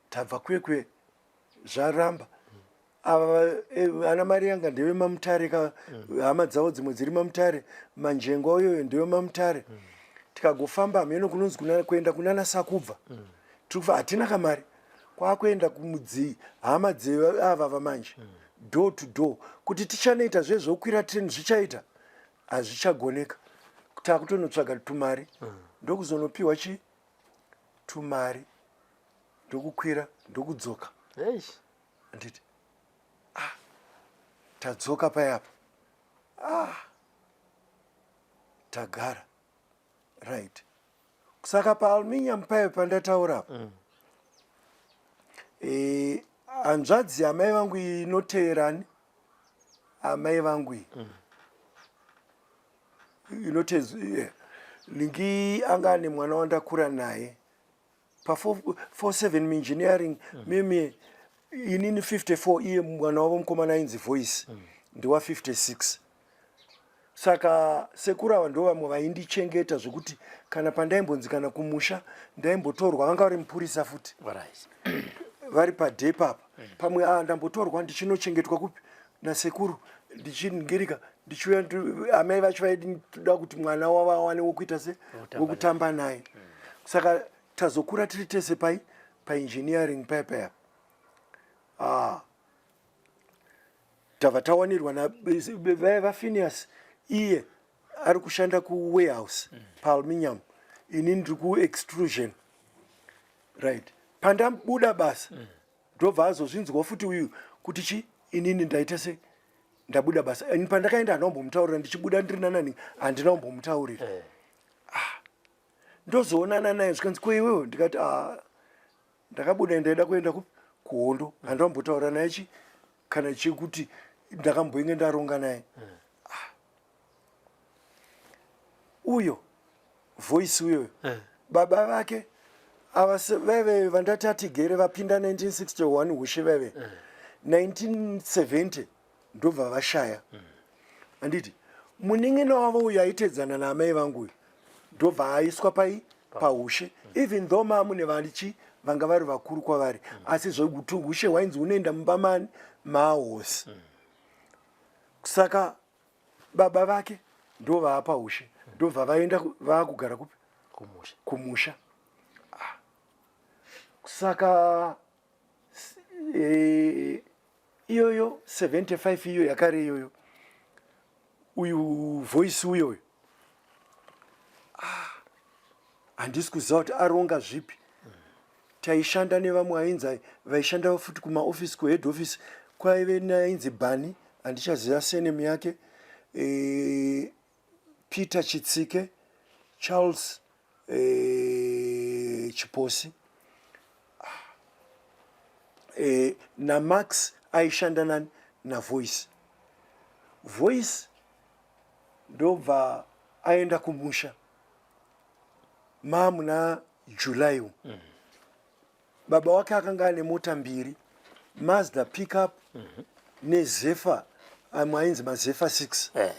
Tabva kwekwe, zvaramba. Ava ana mari yanga ndevemamutare ka, hama dzavo dzimwe dziri mamutare, manjengwa uyoyo ndevemamutare. Tikagofamba hameno kunonzi kuenda kunana Sakubva. Tiri kufa, hatina kamari, kwakuenda kumudzi hama dzeava vamanje, door to door, kuti tichanoita zvezvokwira train zvichaita, hazvichagoneka. Takutonotsvaga tumari, ndokuzonopiwa chi tumari, ndokukwira, ndokudzoka. Handiti, ah, tadzoka payapa, ah, tagara, right. Saka paaluminium payo pandataura apa, hanzvadzi yamai vangu inoteerani amai vangu iyi inotezi, lingi anga ane mwana wandakura naye. Pa 47 muengineering mimi inini 54, iye mwana wavo mukomana ainzi Voice ndewa 56. Saka sekuru ava ndo vamwe vaindichengeta zvekuti kana pandaimbonzi kana kumusha ndaimbotorwa, vanga vari mupurisa futi, vari padhepapa pamwe ndambotorwa ndichinochengetwa kupi nasekuru, ndichiningirika ndichiuya. Amai vacho vaida kuti mwana wavo awane wokuita se wekutamba naye. Saka tazokura tiri tese pai paengineering paya paya. Tabva tawanirwa navaya vaPhineas, iye ari kushanda kuwarehouse paaluminium, ini ndiri kuextrusion, right? Pandabuda basa, ndobva azozvinzwa futi uyu kuti chi inini ndaita se ndabuda basa. Ini pandakaenda handina kumbomutaurira, ndichibuda ndiri nanani handina kumbomutaurira. Ndozoonana naye, zvikanzi, "Ko iwewe?" Ndikati, "Ah, ndakabuda, ndaida kuenda kuhondo." Handina kumbotaura naye chi kana chekuti ndakamboinge ndaronga naye. Uyo Voice uyoyo, baba vake ava vaive vandati atigere vapinda 1961 ushe, vaive 1970 ndobva vashaya, handiti? Munin'ina wavo uyo aitedzana naamai vangu uyu ndobva aiswa pai paushe, even though maamune vachi vanga vari vakuru kwavari, asi zvekuti ushe hwainzi unoenda mumba mani maahosi. Saka baba vake ndo vaapa ushe, ndobva vaenda vaakugara kupi? Kumusha. Kumusha. Saka iyoyo 75 iyo yakare iyoyo, uyu Voice uyoyo, handisi kuziva kuti aronga zvipi. Taishanda nevamwe ainzi vaishanda futi kumaofisi, kuhead office, kwaive nainzi Bani, handichaziva surname yake, Peter Chitsike, Charles Chiposi naMax aishanda nani naVoice. Voice ndobva aenda kumusha maamuna July umu. Baba wake akanga ane mota mbiri, Mazda pickup neZephyr, amwe ainzi maZephyr 6.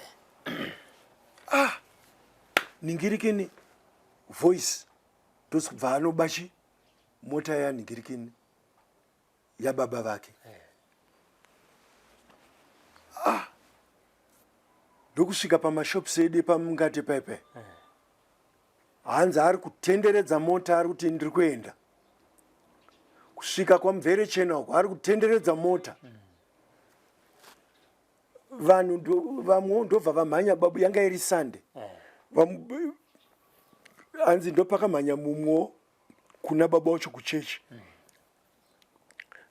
Ningirikini Voice ndosibva anoba chi mota yaningirikini yababa vake. Ndokusvika pamashops edu epamungate paipai, hanzi ari kutenderedza mota, ari kuti ndiri kuenda kusvika kwamvere chena uko, ari kutenderedza mota. Vanhu vamwewo ndobva vamhanya babu, yanga iri Sunday. Hanzi ndopakamhanya mumwewo kuna baba wacho kuchechi,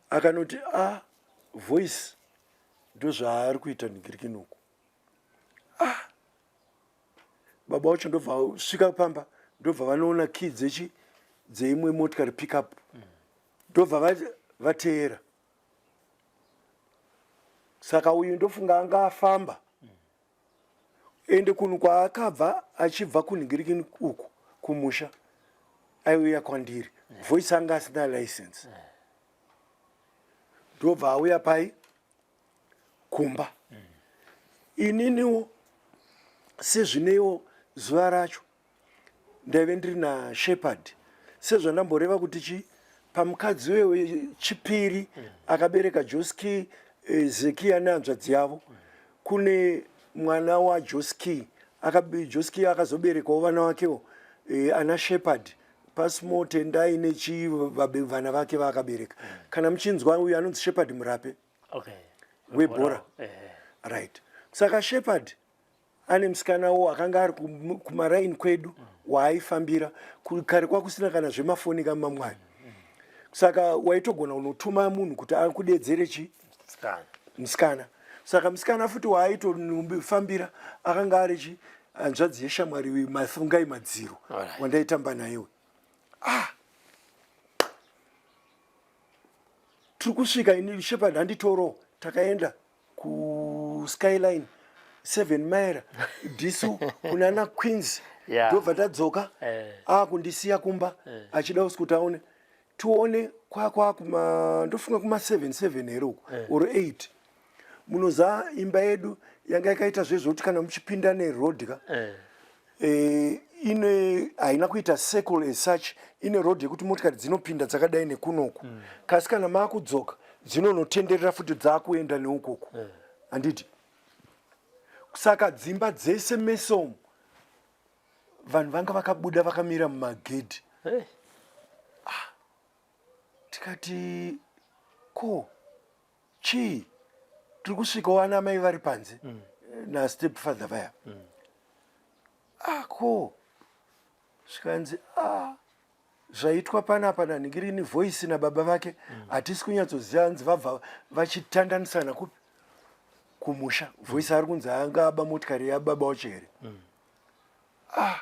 akanoti, "A, Voice ndozvaari kuita ningirikinuku." Baba wacho ndobva svika pamba, ndobva vanoona key dzechi dzeimwe motikari pickup, ndobva vateera. Saka uyu ndofunga anga afamba ende kunhu kwaakabva, achibva kunhingirikini uku kumusha, aiuya kwandiri. Voice anga asina license, ndobva auya pai kumba. Ininiwo sezvineiwo zuva racho ndaive ndiri naShepard, sezvandamboreva kuti chi pamukadzi wechipiri akabereka Joski, Zekia nehanzvadzi yavo, kune mwana waJoski. Joski akazoberekawo vana vakewo, ana Shepard, Pasmo, Tendai nechi vana vake vaakabereka. Kana muchinzwa uyu anonzi Shepard Murape webhora, right? Saka Shepard ane musikanawo akanga ari kumaraini kwedu waaifambira. Kare kwakusina kana zvemafoni kamamwani, saka waitogona kunotuma munhu kuti akudedzere chi Musikana. Musikana. Saka musikana futi waaitofambira akanga ari chi hanzvadzi yeshamwari Mafungai Madziro wandaitamba nayewe. Tiri kusvika ini, Shepard handitoro, takaenda kuSkyline, 7 Mile, dhisu kunana Queens. Ndobva tadzoka akundisiya kumba achida usi kuti aone tione kwakwakuma ndofunga kuma 7 7 here uku or 8. Munoziva imba yedu yanga yakaita zvezvokuti kana muchipinda neroad ka ine haina kuita circle as such, ine road yekuti motikari dzinopinda dzakadai nekunoku. Kasi kana maakudzoka dzinonotenderera futi dzaakuenda neukoku, handiti? Saka dzimba dzese mese umu vanhu vanga vakabuda vakamira mumagedhi. Ah, tikati ko chii tiri kusvikawo ana mai vari panze nastep father vaya. Ah, ko zvikanzi, ah, zvaitwa panapa nanhingirini Voice nababa vake hatisi kunyatsoziva. Hanzi vabva vachitandanisana kupi? Kumusha. Voice ari kunzi anga aba motikari yababa wacho here? Ah,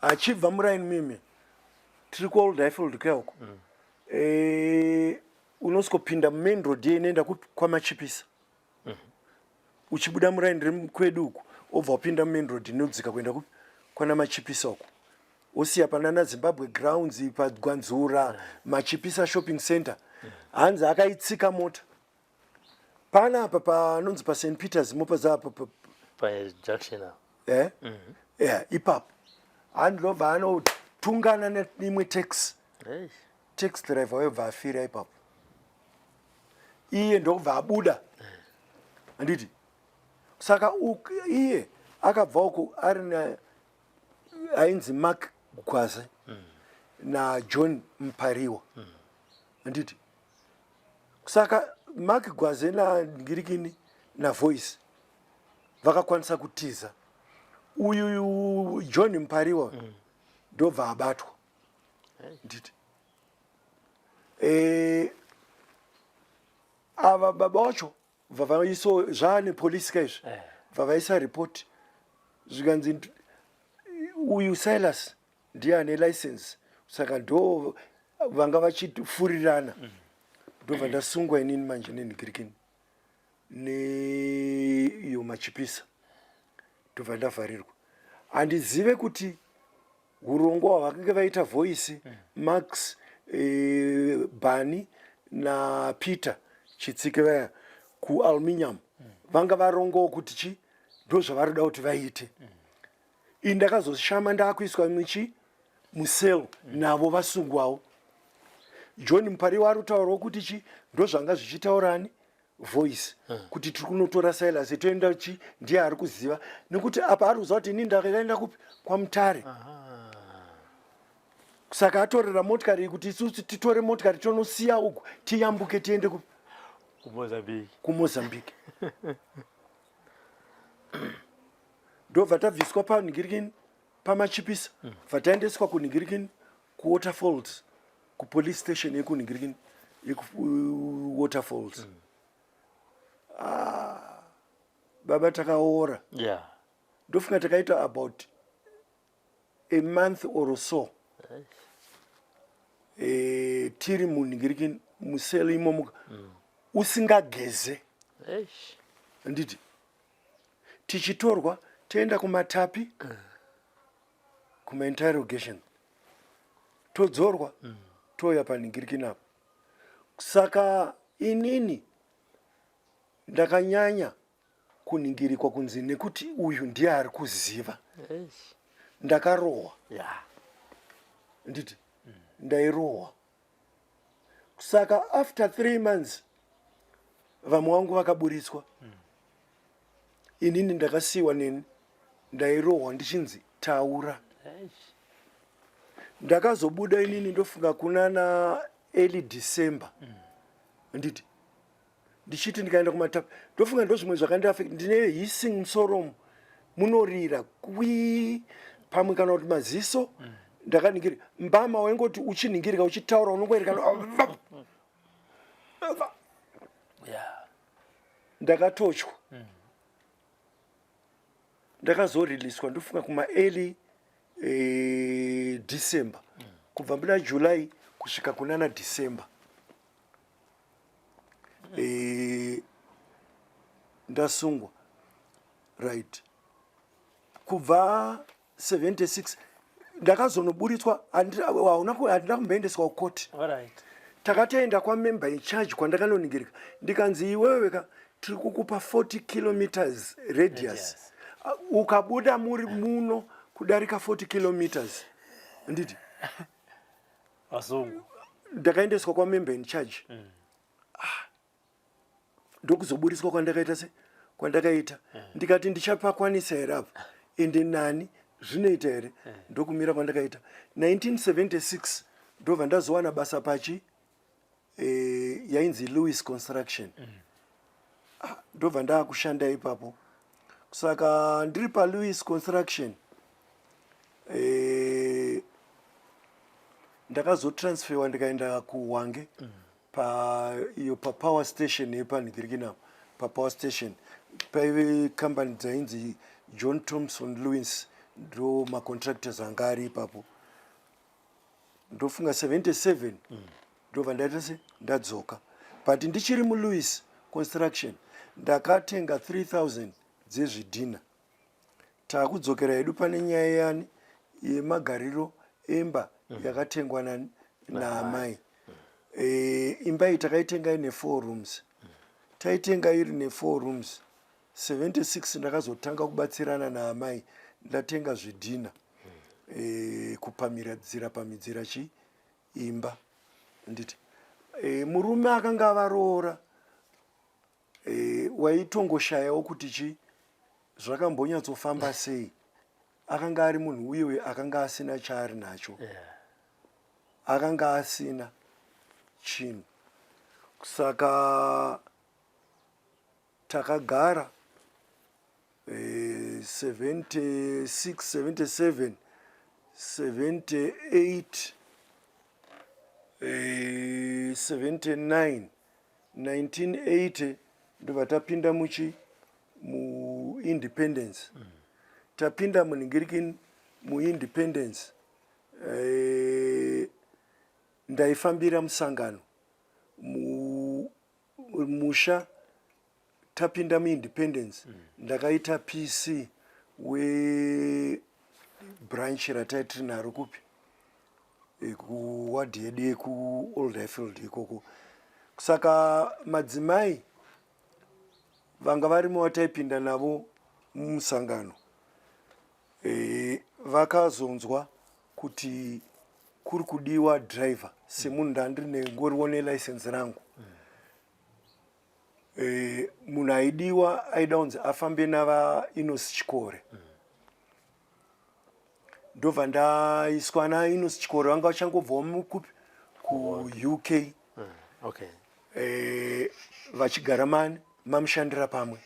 achibva muraini mimi tiri kuOld Highfield kuya uko, unosvikopinda mumain road ye inoenda kupi? KwaMachipisa. Uchibuda muraini rekwedu uku, obva wapinda mumain road inodzika kuenda kupi? Kwana Machipisa uku, osiya panana Zimbabwe Grounds, paGwanzura, Machipisa Shopping Center. Hanzi akaitsika mota panapa panonzi paSt Peters mopazapa. Pajunction apa. Yeah, ipapo handilobva anotungana neimwe taxi. Taxi driver webva afira ipapo, iye ndokubva abuda, handiti? Saka iye akabva uku ari na ainzi Mark Gwaze naJohn Mupariwa, handiti? Saka Mark Gwaze nangirikini naVoice vakakwanisa kutiza. Uyu John Mupariwa ndobva abatwa, nditi ava baba wacho bva vaiso zvaane polisi kaizvi. Bva vaisa ripoti, zvikanzi uyu Silas ndiye ane license, saka ndo vanga vachifurirana. Ndobva ndasungwa inini manje nenhingirikini neiyo Machipisa, ndobva ndavharirwa. Handizive kuti urongwa hwavakange vaita Voice, Max, Bani naPeter Chitsike vaya kuAluminium vanga varongawo kuti chi ndo zvavari kuda kuti vaite. Ini ndakazoshama ndaakuiswa muchi mucell navo vasungwawo. John Mupariwa ari kutaurawo kuti chi ndo zvanga zvichitaurani Voice kuti tiri kunotora Silas toenda chi ndiye ari kuziva, nekuti apa ari kuziva kuti ini ndakaenda kupi? KwaMutare. Saka atorera motikari iyi kuti isusu titore motikari tonosiya uku, tiyambuke tiende kupi? KuMozambique. KuMozambique. Ndobva tabviswa panhingirikini paMachipisa, bva taendeswa kunhingirikini kuWaterfalls, kupolice station yekunhingirikini yekuWaterfalls. Ah, baba, takaora. Ndofunga takaita about a month or so tiri munhingirikini mucell imomo usingageze, handiti? Tichitorwa toenda kuMatapi kumainterrogation, todzorwa, touya panhingirikini apo. Saka inini ndakanyanya kuningirikwa kunzi nekuti uyu ndiye ari kuziva. Ndakarohwa, nditi ndairohwa. Saka after 3 months vamwe vangu vakaburitswa, inini ndakasiyiwa neni ndairohwa ndichinzi taura. Ndakazobuda inini ndofunga kuna na early December, nditi ndichiti ndikaenda kuMatapi ndofunga ndo zvimwe zvakandiaffect. Ndine hissing musoromo, munorira kwi pamwe kana kuti maziso. Ndakaningiri mbama, waingoti uchinhingirika uchitaura unongoerekana. Ndakatochwa. Ndakazoriliswa ndofunga kuma early December, kubva muna July kusvika kunana December. Ndasungwa. Right, kubva 76 ndakazonoburitswa, handina kumboendeswa kukoti. Takatoenda kwamember in charge kwandakanoningirika, ndikanzi, "Iwewe ka, tiri kukupa 40 kilometers radius. Radius. Ukabuda muri muno kudarika 40 kilometers," nditi, Vasungu. Ndakaendeswa kwamember in charge. Ah, ndokuzoburitswa kwandakaita se kwandakaita. Ndikati, "Ndichapakwanisa here apa? Ende nani zvinoita here?" Ndokumira kwandakaita 1976, ndobva ndazowana basa pachi yainzi Lewis Construction. Ah, ndobva ndaakushanda ipapo. Saka ndiri paLewis Construction, ndakazotransferwa ndikaenda kuHwange, pa iyo papower station yepanhikirikinapo. Papower station paive kambani dzainzi John Thompson Lewis, ndo macontractors anga ari ipapo. Ndofunga 77 ndobva ndaita se ndadzoka, but ndichiri muLewis Construction ndakatenga 3000 dzezvidhina. Taakudzokera hedu pane nyaya yani yemagariro emba yakatengwa nani naamai. Imba iyi takaitenga ine four rooms. Taitenga iri nefour rooms 76, ndakazotanga kubatsirana naamai, ndatenga zvidhina, kupamhidzira pamhidzira chi imba. Nditi murume akanga avaroora, waitongoshayawo kuti chi zvakambonyatsofamba sei. Akanga ari munhu uyewe akanga asina chaari nacho. Akanga asina chinhu. Saka takagara 76, 77, 78, 79, 1980, ndobva tapinda muchi muindependence. Tapinda munhingirikini muindependence, ndaifambira musangano musha. Tapinda muindependence, ndakaita PC webranch rataitiri naro kupi, kuwadhi yedu yekuOld Highfield ikoko. Saka madzimai vanga varimo vataipinda navo mumusangano, vakazonzwa kuti kuri kudiwa driver. Semunhu ndandiri nengoriwo nelicense rangu, munhu aidiwa aida kunzi afambe navaInos Chikore. Ndobva ndaiswa naInos Chikore, vanga vachangobvawo mukupi, kuUK. Vachigara mani mamushandira pamwe.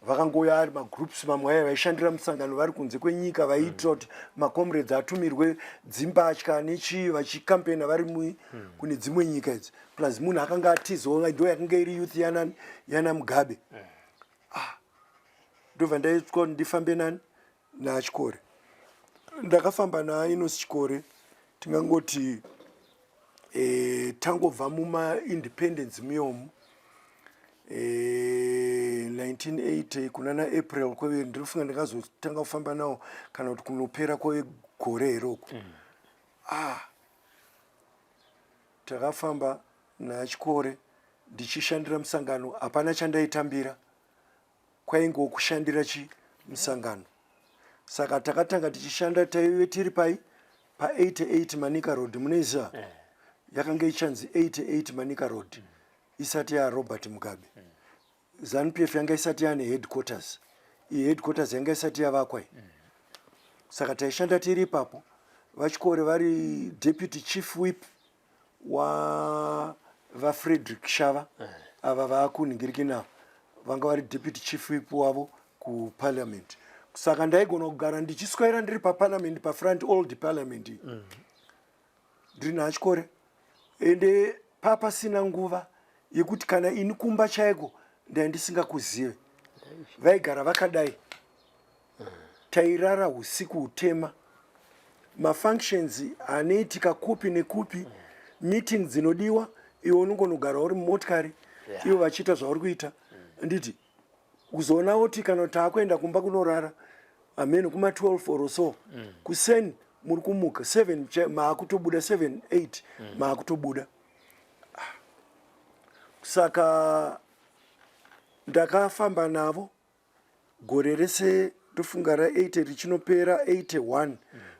Vakangouya ari magroups mamwe aya vaishandira musangano vari kunze kwenyika, vaiitira kuti macomrades atumirwe dzimbatya nechii, vachikampena vari kune dzimwe nyika idzi. Plus munhu akanga atizawo, ndo yakanga iri youth yanani, yana Mugabe. Ah, ndobva ndaitwa kuti ndifambe nani, naChikore. Ndakafamba naInos Chikore, tingangoti tangobva mumaindependence muyomu, 1980 kuna naApril kweve. Ndinofunga ndakazotanga kufamba nawo kana kuti kunopera kwegore here uku. Ah, takafamba naChikore ndichishandira musangano, hapana chandaitambira, kwainge kushandira chi musangano. Saka takatanga tichishanda, taive tiri pai pa88 Manica Road, munoiziva? Yakanga ichanzi 88 Manica Road isati yaRobert Mugabe. ZANU PF yanga isati yane headquarters. Iyi headquarters yanga isati yavakwa iyi. Saka taishanda tiri ipapo, vaChikore vari deputy chief whip waVaFrederick Shava, ava vaakunhingiriki navo, vanga vari deputy chief whip wavo kuparliament. Saka ndaigona kugara ndichiswera ndiri paparliament, pafront Old Parliament iyi, ndiri naChikore. Ende papasina nguva yekuti kana ini kumba chaiko ndandisingakuzive. Vaigara vakadai, tairara usiku utema. Mafunctions anoitika kupi nekupi, meeting dzinodiwa, iwe unongonogara uri mumotikari, ivo vachiita zvauri kuita. Nditi. Kuzoona oti kana taakuenda kumba kunorara hameno kuma 12 or so, kuseni muri kumuka 7, maakutobuda 7, 8, maakutobuda. Saka ndakafamba navo gore rese, ndofunga ra80 richinopera 81,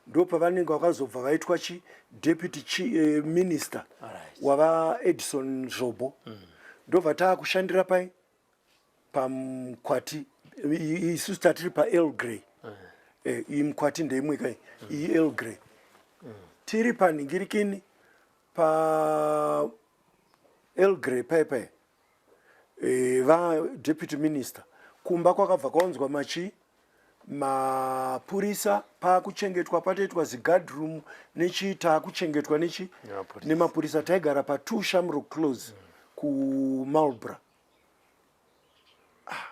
ndo pavanenge vakazobva vaitwa chi deputy minister wava Edison Zvobo. Ndobva taakushandira pai paMkwati. Isusu tatiri paEarl Grey. Iyi Mkwati ndeimwe kai, iyi Earl Grey. Tiri panhingirikini pa Earl Grey pai pai, vadeputy minister kumba kwakabva kwaunzwa machi mapurisa, paakuchengetwa, patoitwa ziguard room nechi, taakuchengetwa nechi Nemapurisa. Nemapurisa. Taigara pa2 Shamrock Close kuMarlborough. Ah,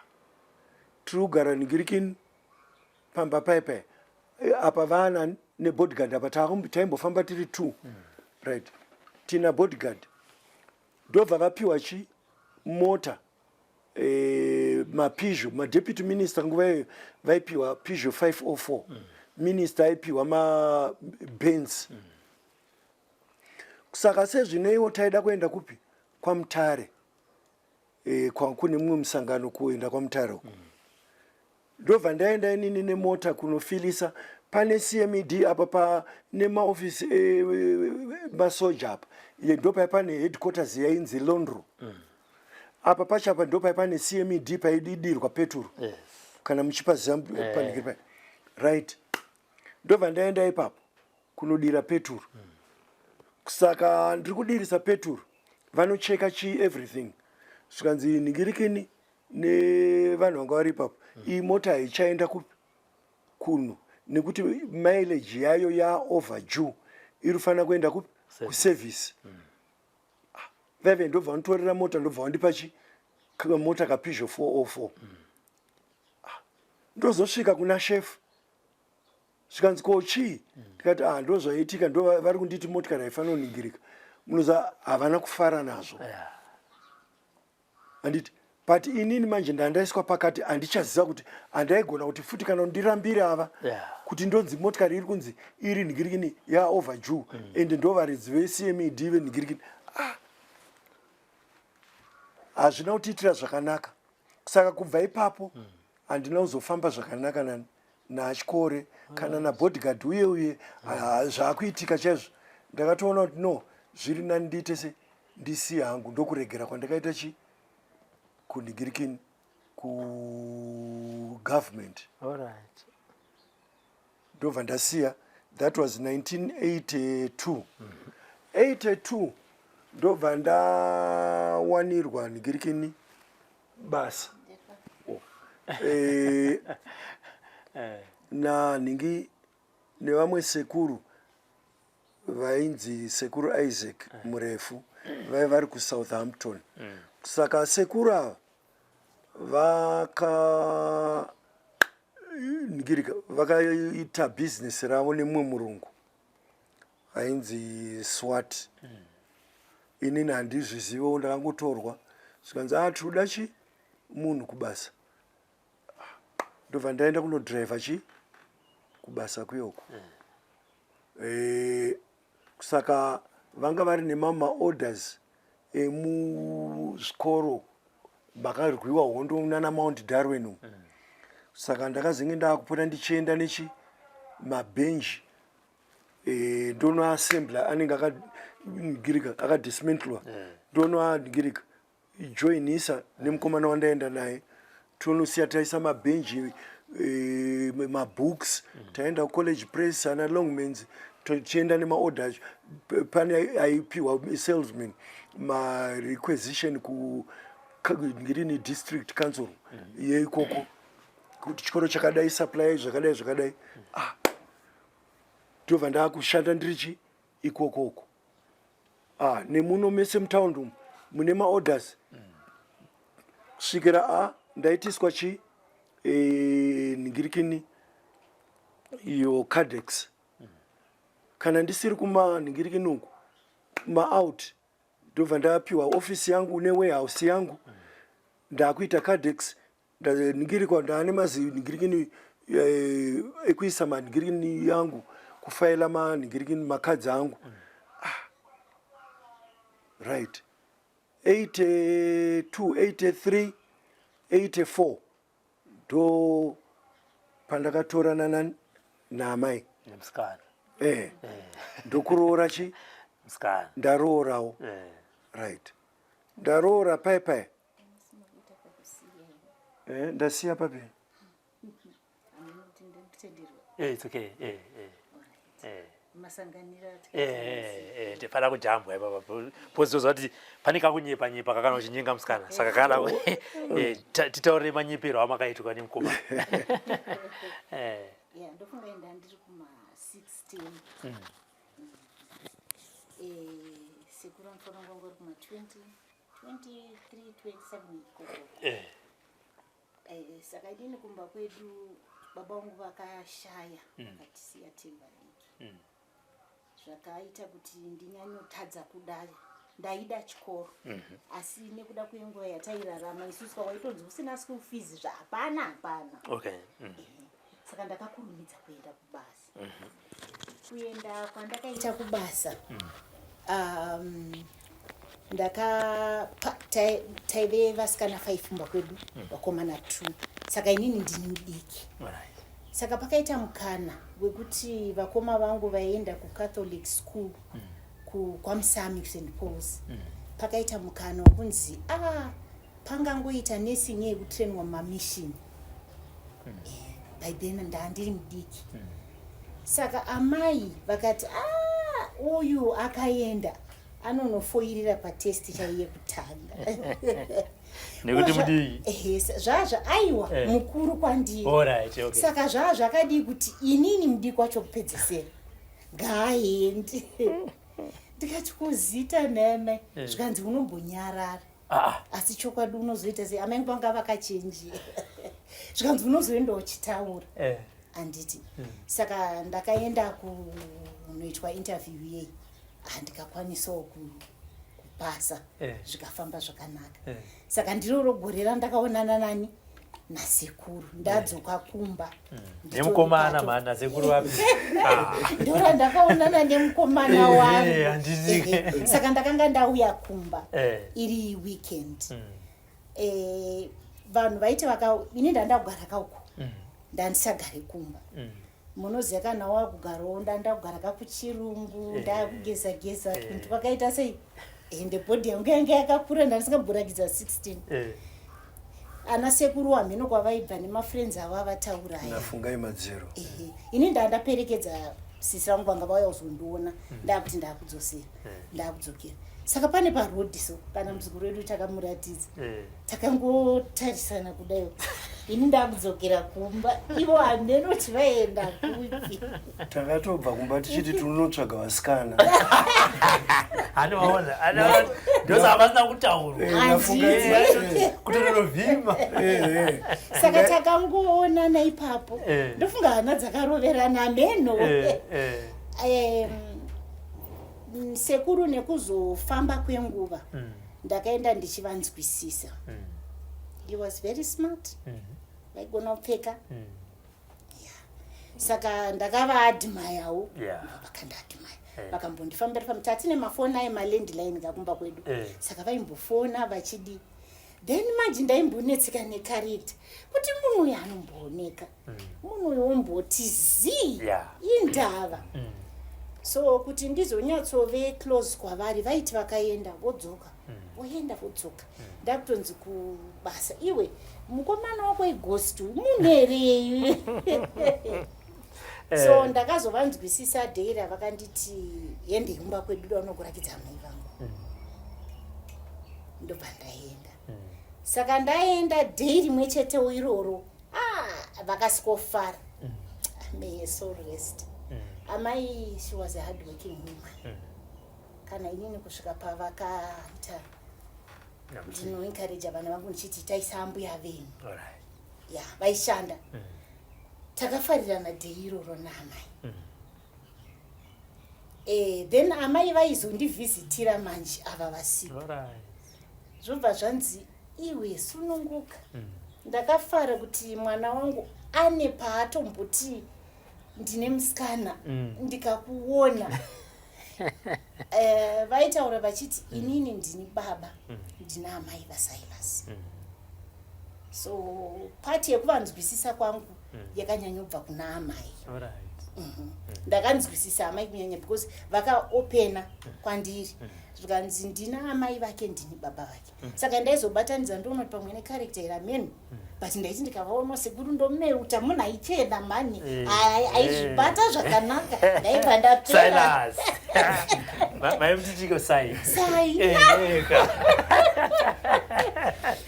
tiri kugara nigirikini pamba pai pai. Apa vana nebodyguard, apa taimbofamba tiri two, right, tina bodyguard. Ndobva vapiwa chi mota, maPeugeot. Madeputy minister nguva iyoyo vaipiwa Peugeot 504. Minister aipiwa maBenz. Saka sezvineiwo taida kuenda kupi? KwaMutare, kune mumwe musangano, kuenda kwaMutare uko. Ndobva ndaenda inini nemota kunofilisa pane CMED apa, pane maofisi emasoja apa. Iye ndopai pane headquarters yainzi Lonrho. Apa pacho apa ndopai pane CMED paididirwa peturu. Kana muchipaziva panhingiri pai, right. Ndobva ndaenda ipapo kunodira peturu. Saka ndiri kudirisa peturu, vanocheka chi everything, zvikanzi nhingirikini nevanhu vanga vari ipapo, iyi mota haichaenda kupi kuno nekuti mileage yayo yaoverdue, iri kufanira kuenda kupi? Kuservice. Ah, vaive ndobva vanotorera mota, ndobva vandipa chi mota kaPeugeot 404. Ah, ndozosvika kuna shefu, zvikanzi, "Ko chii?" Ndikati, "Ah, ndo zvaitika, ndo vari kunditi motikari haifanira kuningirika." Munoza havana kufara nazvo. Handiti? But inini manje ndandaiswa pakati, handichaziva kuti handaigona kuti futi kana ndirambire ava kuti ndonzi motikari iri kunzi iri nhingirikini yaoverdue, ende ndo varidzi veCMED venhingirikini. Ah, hazvina kutiitira zvakanaka. Saka kubva ipapo handina kuzofamba zvakanaka nani naChikore kana nabodyguard uye uye. Ah, zvaakuitika chaizvo, ndakatoona kuti no, zviri nani ndiite se ndisiye hangu. Ndokuregera kwandakaita chi kunhingirikini kugovernment. Ndobva ndasiya. That was 1982. 82 ndobva ndawanirwa nhingirikini basa. Oh. Nanhingi nevamwe sekuru vainzi Sekuru Isaac Murefu, vaiva vari kuSouthampton. Saka sekuru ava vaka ngirika vakaita bhizinesi ravo nemumwe murungu ainzi Swat. Inini handizvizivewo, ndakangotorwa, zvikanzi, "A, tinoda chi munhu kubasa." Ndobva ndaenda kunodhiraivha chi kubasa kuyoko. Saka vanga vari nemamwe maorders emuzvikoro makarwiwa hondo nana Mount Darwin umu. Saka ndakazenge ndaakupota ndichienda nechi mabhenji, ndonoassembla, anenge akagirika, akadismantlwa, ndonoagirika, joinisa nemukomana wandaenda naye, tonosiya taisa mabhenji, mabooks. Taenda kuCollege Press, ana Longmans, tichienda nemaorder acho. Pane aipiwa salesman marequisition kungirini district council yeikoko kuti chikoro chakadai, supply zvakadai zvakadai. Ah, ndobva ndaakushanda ndirichi ikokoko. Ah, nemuno mese mutaundi umu mune maorders, kusvikira a ndaitiswa chi nhingirikini iyo Kardex. Kana ndisiri kumanhingirikini uku maout, ndobva ndapiwa ofisi yangu newarehouse yangu, ndakuita Kardex. Ndaningirikwa ndaane maziningirikini eh, ekuisa maningirikini yangu kufaila maningirikini makadzi angu. Ah. Right. 82 83 84 ndo pandakatorana nani naamai nemusikana eh ndokuroora chi musikana ndaroorawo eh. Right, ndaroora pai pai eh, ndasiya papi. Eh, it's okay. Eh, eh. Eh. Masanganira. Eh, eh, pada kujambwa ipapa pozozwa kuti pane kakunyepa nyepa kakana uchinyenga musikana saka kana titaurire manyepero amakaitwa nemukoma. Ya, ndofunga enda ndiri kuma 16. Sekuru anofanira kunge uri kuma 20 23 27 ikoko. Saka inini kumba kwedu baba vangu vakashaya, vakatisiya tiri vadiki, zvakaita kuti ndinyanyotadza kuda. Ndaida chikoro, asi nekuda kwenguva yatairarama isusu, kwawaitonzi usina school fees zvahapana hapana. Saka ndakakurumidza kuenda kubasa. Kuenda kwandakaita kubasa, ndaka taive vasikana 5 kumba kwedu, vakomana 2, saka inini ndini mudiki. Saka pakaita mukana wekuti vakoma vangu vaienda kuCatholic school kwaMusami, St Pauls. Pakaita mukana wekunzi a pangangoita nursing yekutrainwa mumamishini. By then ndandiri mudiki, saka amai vakati, a uyu akaenda anonofoirira patest chaiye yekutanga. Nekuti mudiki. Ehe, zvazva aiwa, mukuru kwandiri. Alright, okay. Saka zvaa zvakadii kuti inini mudiki wacho kupedzesera ngaaende? Ndikati, kuzita neme? Zvikanzi, unombonyarara. Ah, asi chokwadi unozoita sei? Amai vanga vakachenjera. Zvikanzi, unozoenda uchitaura. Handiti saka ndakaenda kunoitwa interview yei, handikakwanisawo kupasa. Zvikafamba zvakanaka. Saka ndiroro gore randakaonana nani, nasekuru, ndadzoka kumba. Nemukomana mani, nasekuru vapi? Ah. Ndora ndakaonana nemukomana wangu. Handiti. Ehe. Saka ndakanga ndauya kumba iri weekend. Vanhu vaiti vaka ini ndanda kugara kauko, ndandisagare kumba. Munoziva kana wakugarawo, ndanda kugara kakuchirungu, ndakugeza geza, kuntu kwakaita sei, ende body yangu yanga yakakura, ndandisingamborakidza 16. Ana sekuru wamheno kwavaibva nemafriends avo avatauraya. Nafungai Madziro. Ehe, ini ndandaperekedza sisi vangu vanga vauya kuzondiona, ndakuti ndakudzosera, ndakudzokera. Saka pane parodhi, so kana muzukuru wedu takamuratidza, takangotarisana kudai, ini ndakudzokera kumba, ivo hanenoti vaenda kupi. Takatobva kumba tichiti tinonotsvaga vasikana. Anovaona, ndosaka vasina kutaurwa. Nafungai. Kutononovhima. Saka takangoonana ipapo. Ndofunga hana dzakaroverana mheno. Sekuru nekuzofamba kwenguva ndakaenda ndichivanzwisisa. He was very smart, vaigona kupfeka. Yeah. Saka ndakavaadmirewo. Vakandiadmire. Vakambondifambira famba, tatine mafoni aye malandline kakumba kwedu. Saka vaimbofona vachidi, then manje ndaimbonetseka necharacter kuti munhu uyu anombooneka, munhu uyu womboti zii. Indava so kuti ndizonyatsove close kwavari, vaiti vakaenda vodzoka, voenda vodzoka, ndakutonzi kubasa, iwe mukomana wako ighost, munhu here? So ndakazovanzwisisa day ravakanditi, hende kumba kwedu, da unokurakidza amai vangu. Ndobva ndaenda. Saka ndaenda day rimwe chetewo iroro, ah, vakasikofara. May her soul rest. Amai, she was a hard working woman. Kana inini kusvika pavakaita, ndinoencourage vana vangu ndichiti, taisa ambuya venyu. Ya, vaishanda. Takafarirana day iroro naamai. Then amai vaizondivhizitira manje ava vasipo. Zvobva zvanzi, iwe sununguka. Ndakafara kuti mwana wangu ane paatomboti ndine musikana ndikakuona. Vaitaura vachiti inini ndini baba, ndina amai vaSilas. So part yekuvanzwisisa kwangu yakanyanyobva kuna amai. Ndakanzwisisa amai kunyanya because vakaopena kwandiri, zvikanzi ndina amai vake, ndini baba vake. Saka ndaizobatanidza, ndoona kuti pamwe necharacter iri ameno, but ndaiti ndikavaona sekuru ndomeuta, munhu aichena mhani, aizvibata zvakanaka, ndaibva ndapera. Silas. Maimutichiko Sai. Sai. Eka.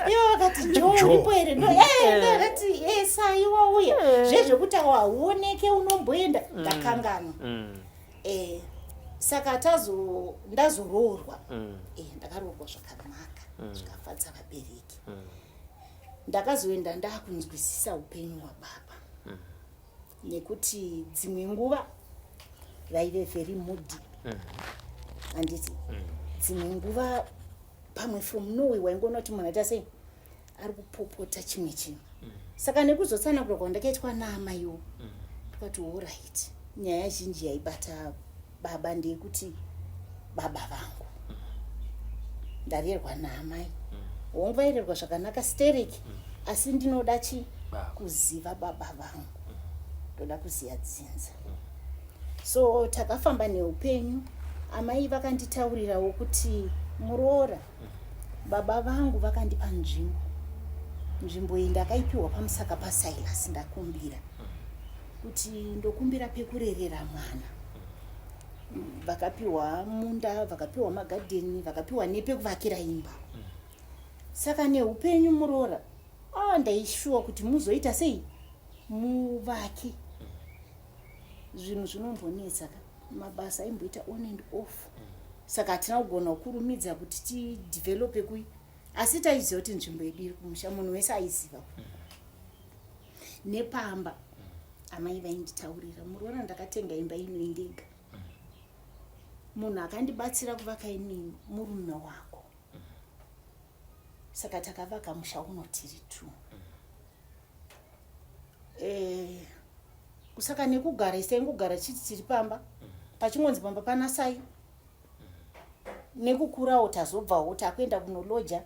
Ivo vakati, "Jo, uripo here?" Ndo ndakati, "Sai wauya." Zvezvekuti awo hauoneke, unomboenda, ndakanganwa. Saka tazo ndazoroorwa. Ndakaroorwa zvakanaka, zvikafadza vabereki. Ndakazoenda ndakunzwisisa upenyu hwababa, nekuti dzimwe nguva vaive very moody, handiti? Dzimwe nguva pamwe from nowhere waingoona kuti munhu aita sei, ari kupopota chimwe chinhu. Saka nekuzotsanangura kwandakaitwa naamaiwo, ndikati alright, nyaya zhinji yaibata baba ndeyekuti baba vangu, ndarerwa naamai, hongu vairerwa zvakanaka stereki, asi ndinoda chi Baba. Kuziva baba vangu, ndoda kuziva dzinza. So takafamba neupenyu. Amai vakanditaurirawo kuti, "Muroora, baba vangu vakandipa nzvimbo. Nzvimbo iyi ndakaipiwa pamusaka paSilas. Ndakumbira kuti ndokumbira pekurerera mwana." Vakapiwa munda, vakapiwa magadheni, vakapiwa nepekuvakira imba. Saka neupenyu, muroora, ndaishuwa kuti muzoita sei, muvake. Zvinhu zvinombonetsa ka, mabasa aimboita on and off, saka hatina kugona kukurumidza kuti tidevelope kui, asi taiziva kuti nzvimbo yedu iri kumusha, munhu wese aiziva. Nepamba amai vainditaurira, "Muroora, ndakatenga imba inoi ndega. Munhu akandibatsira kuvaka inini murume wako." Saka takavaka musha uno tiri two. Saka nekugara isaingogara chiti tiri pamba, pachingonzi pamba pana Sai. Nekukurawo tazobvawo, takuenda kunoloja,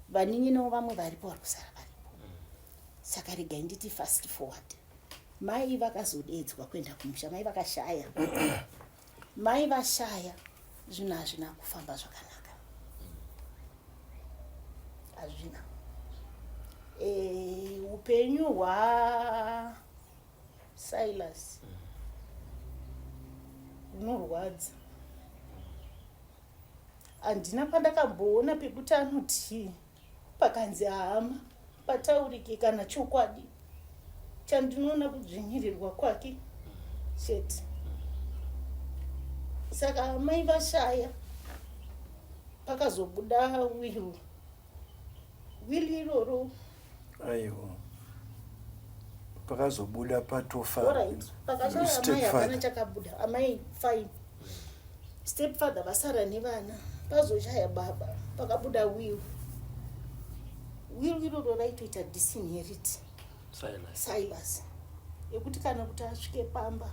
vanin'inawo vamwe varipo, vari kusara varipo. Saka regai nditi fast forward, mai vakazodedzwa kuenda kumusha. Mai vakashaya. Mai vashaya, zvinhu hazvina kufamba zvakanaka, hazvina. Upenyu hwaSilas hunorwadza. Handina pandakamboona pekuti anoti pakanzi hama pataurike kana chokwadi. Chandinoona kudzvinyirirwa kwake chete. Saka mai vashaya, pakazobuda will. Will iroro, Aiwa, pakazobuda patofa alright, pakashaya amai, stepfather. hapana chakabuda. Amai fine, stepfather vasara nevana. Pazoshaya baba, pakabuda will. Will iroro raitoita disinherit Silas. Silas, yekuti kana kuti asvike pamba,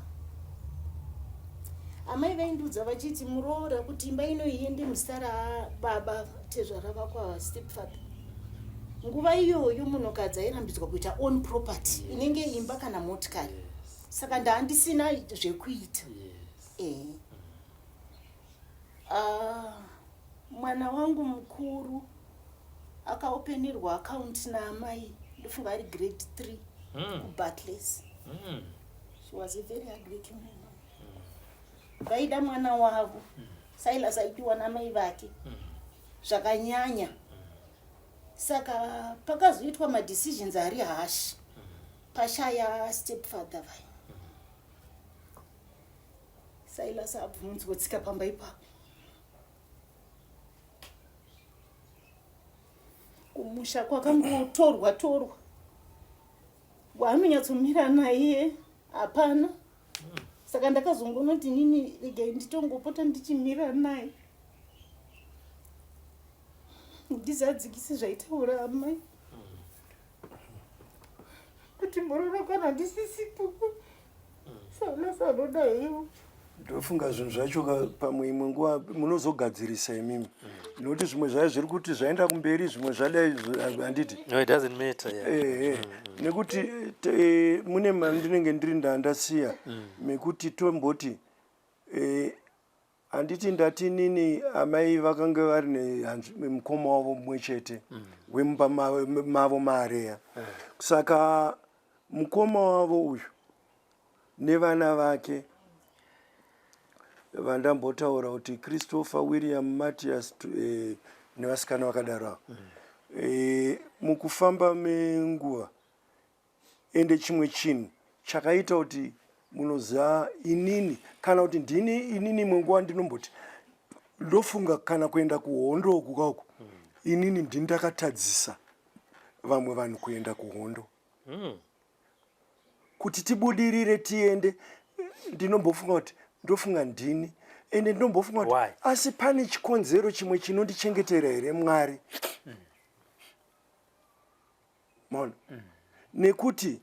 amai vaindiudza vachiti, "Muroora, kuti imba ino iende muzita rababa tezvara vako ava, stepfather." Nguva iyoyo munhukadzi airambidzwa kuita own property, inenge imba kana motikari. Saka ndaandisina zvekuita. Ah, mwana wangu mukuru akaopenirwa akaunti naamai, ndofunga ari grade 3, kuBarclays. She was a very hardworking woman. Vaida mwana wavo. Silas aidiwa namai vake zvakanyanya. Saka pakazoitwa madecisions ari harsh, pashaya stepfather vai, Silas abvunzwa tsika pamba ipapo. Kumusha kwakangotorwa torwa, waanonyatsomira naye hapana. Saka ndakazongonoti nini regai nditongopota ndichimira naye, ndizadzikise zvaitaura amai. kuti muroora kana ndisisipo. Sana sanodaiwo. Ndofunga zvinhu zvacho pamwe imwe nguva munozogadzirisa imimi nekuti zvimwe zvayo zviri kuti zvaenda kumberi, zvimwe zvadai, handiti? No, it doesn't matter, yeah. Ehe, nekuti mune mandinenge ndiri ndandasiya mekuti tomboti handiti ndati nini amai vakanga vari nemukoma wavo mumwe chete wemumba mavo maareya. Saka mukoma wavo uyu nevana vake vandambotaura kuti Christopher, William, Mathias nevasikana vakadaro ava, mukufamba menguva, ende chimwe chinhu chakaita kuti munoziva inini kana kuti ndini inini imwe nguva ndinomboti ndofunga kana kuenda kuhondo uku kauku, inini ndini ndakatadzisa vamwe vanhu kuenda kuhondo kuti tibudirire tiende. Ndinombofunga kuti ndofunga ndini, ende ndinombofunga kuti Why? Asi pane chikonzero chimwe chinondichengetera here Mwari? Maona, nekuti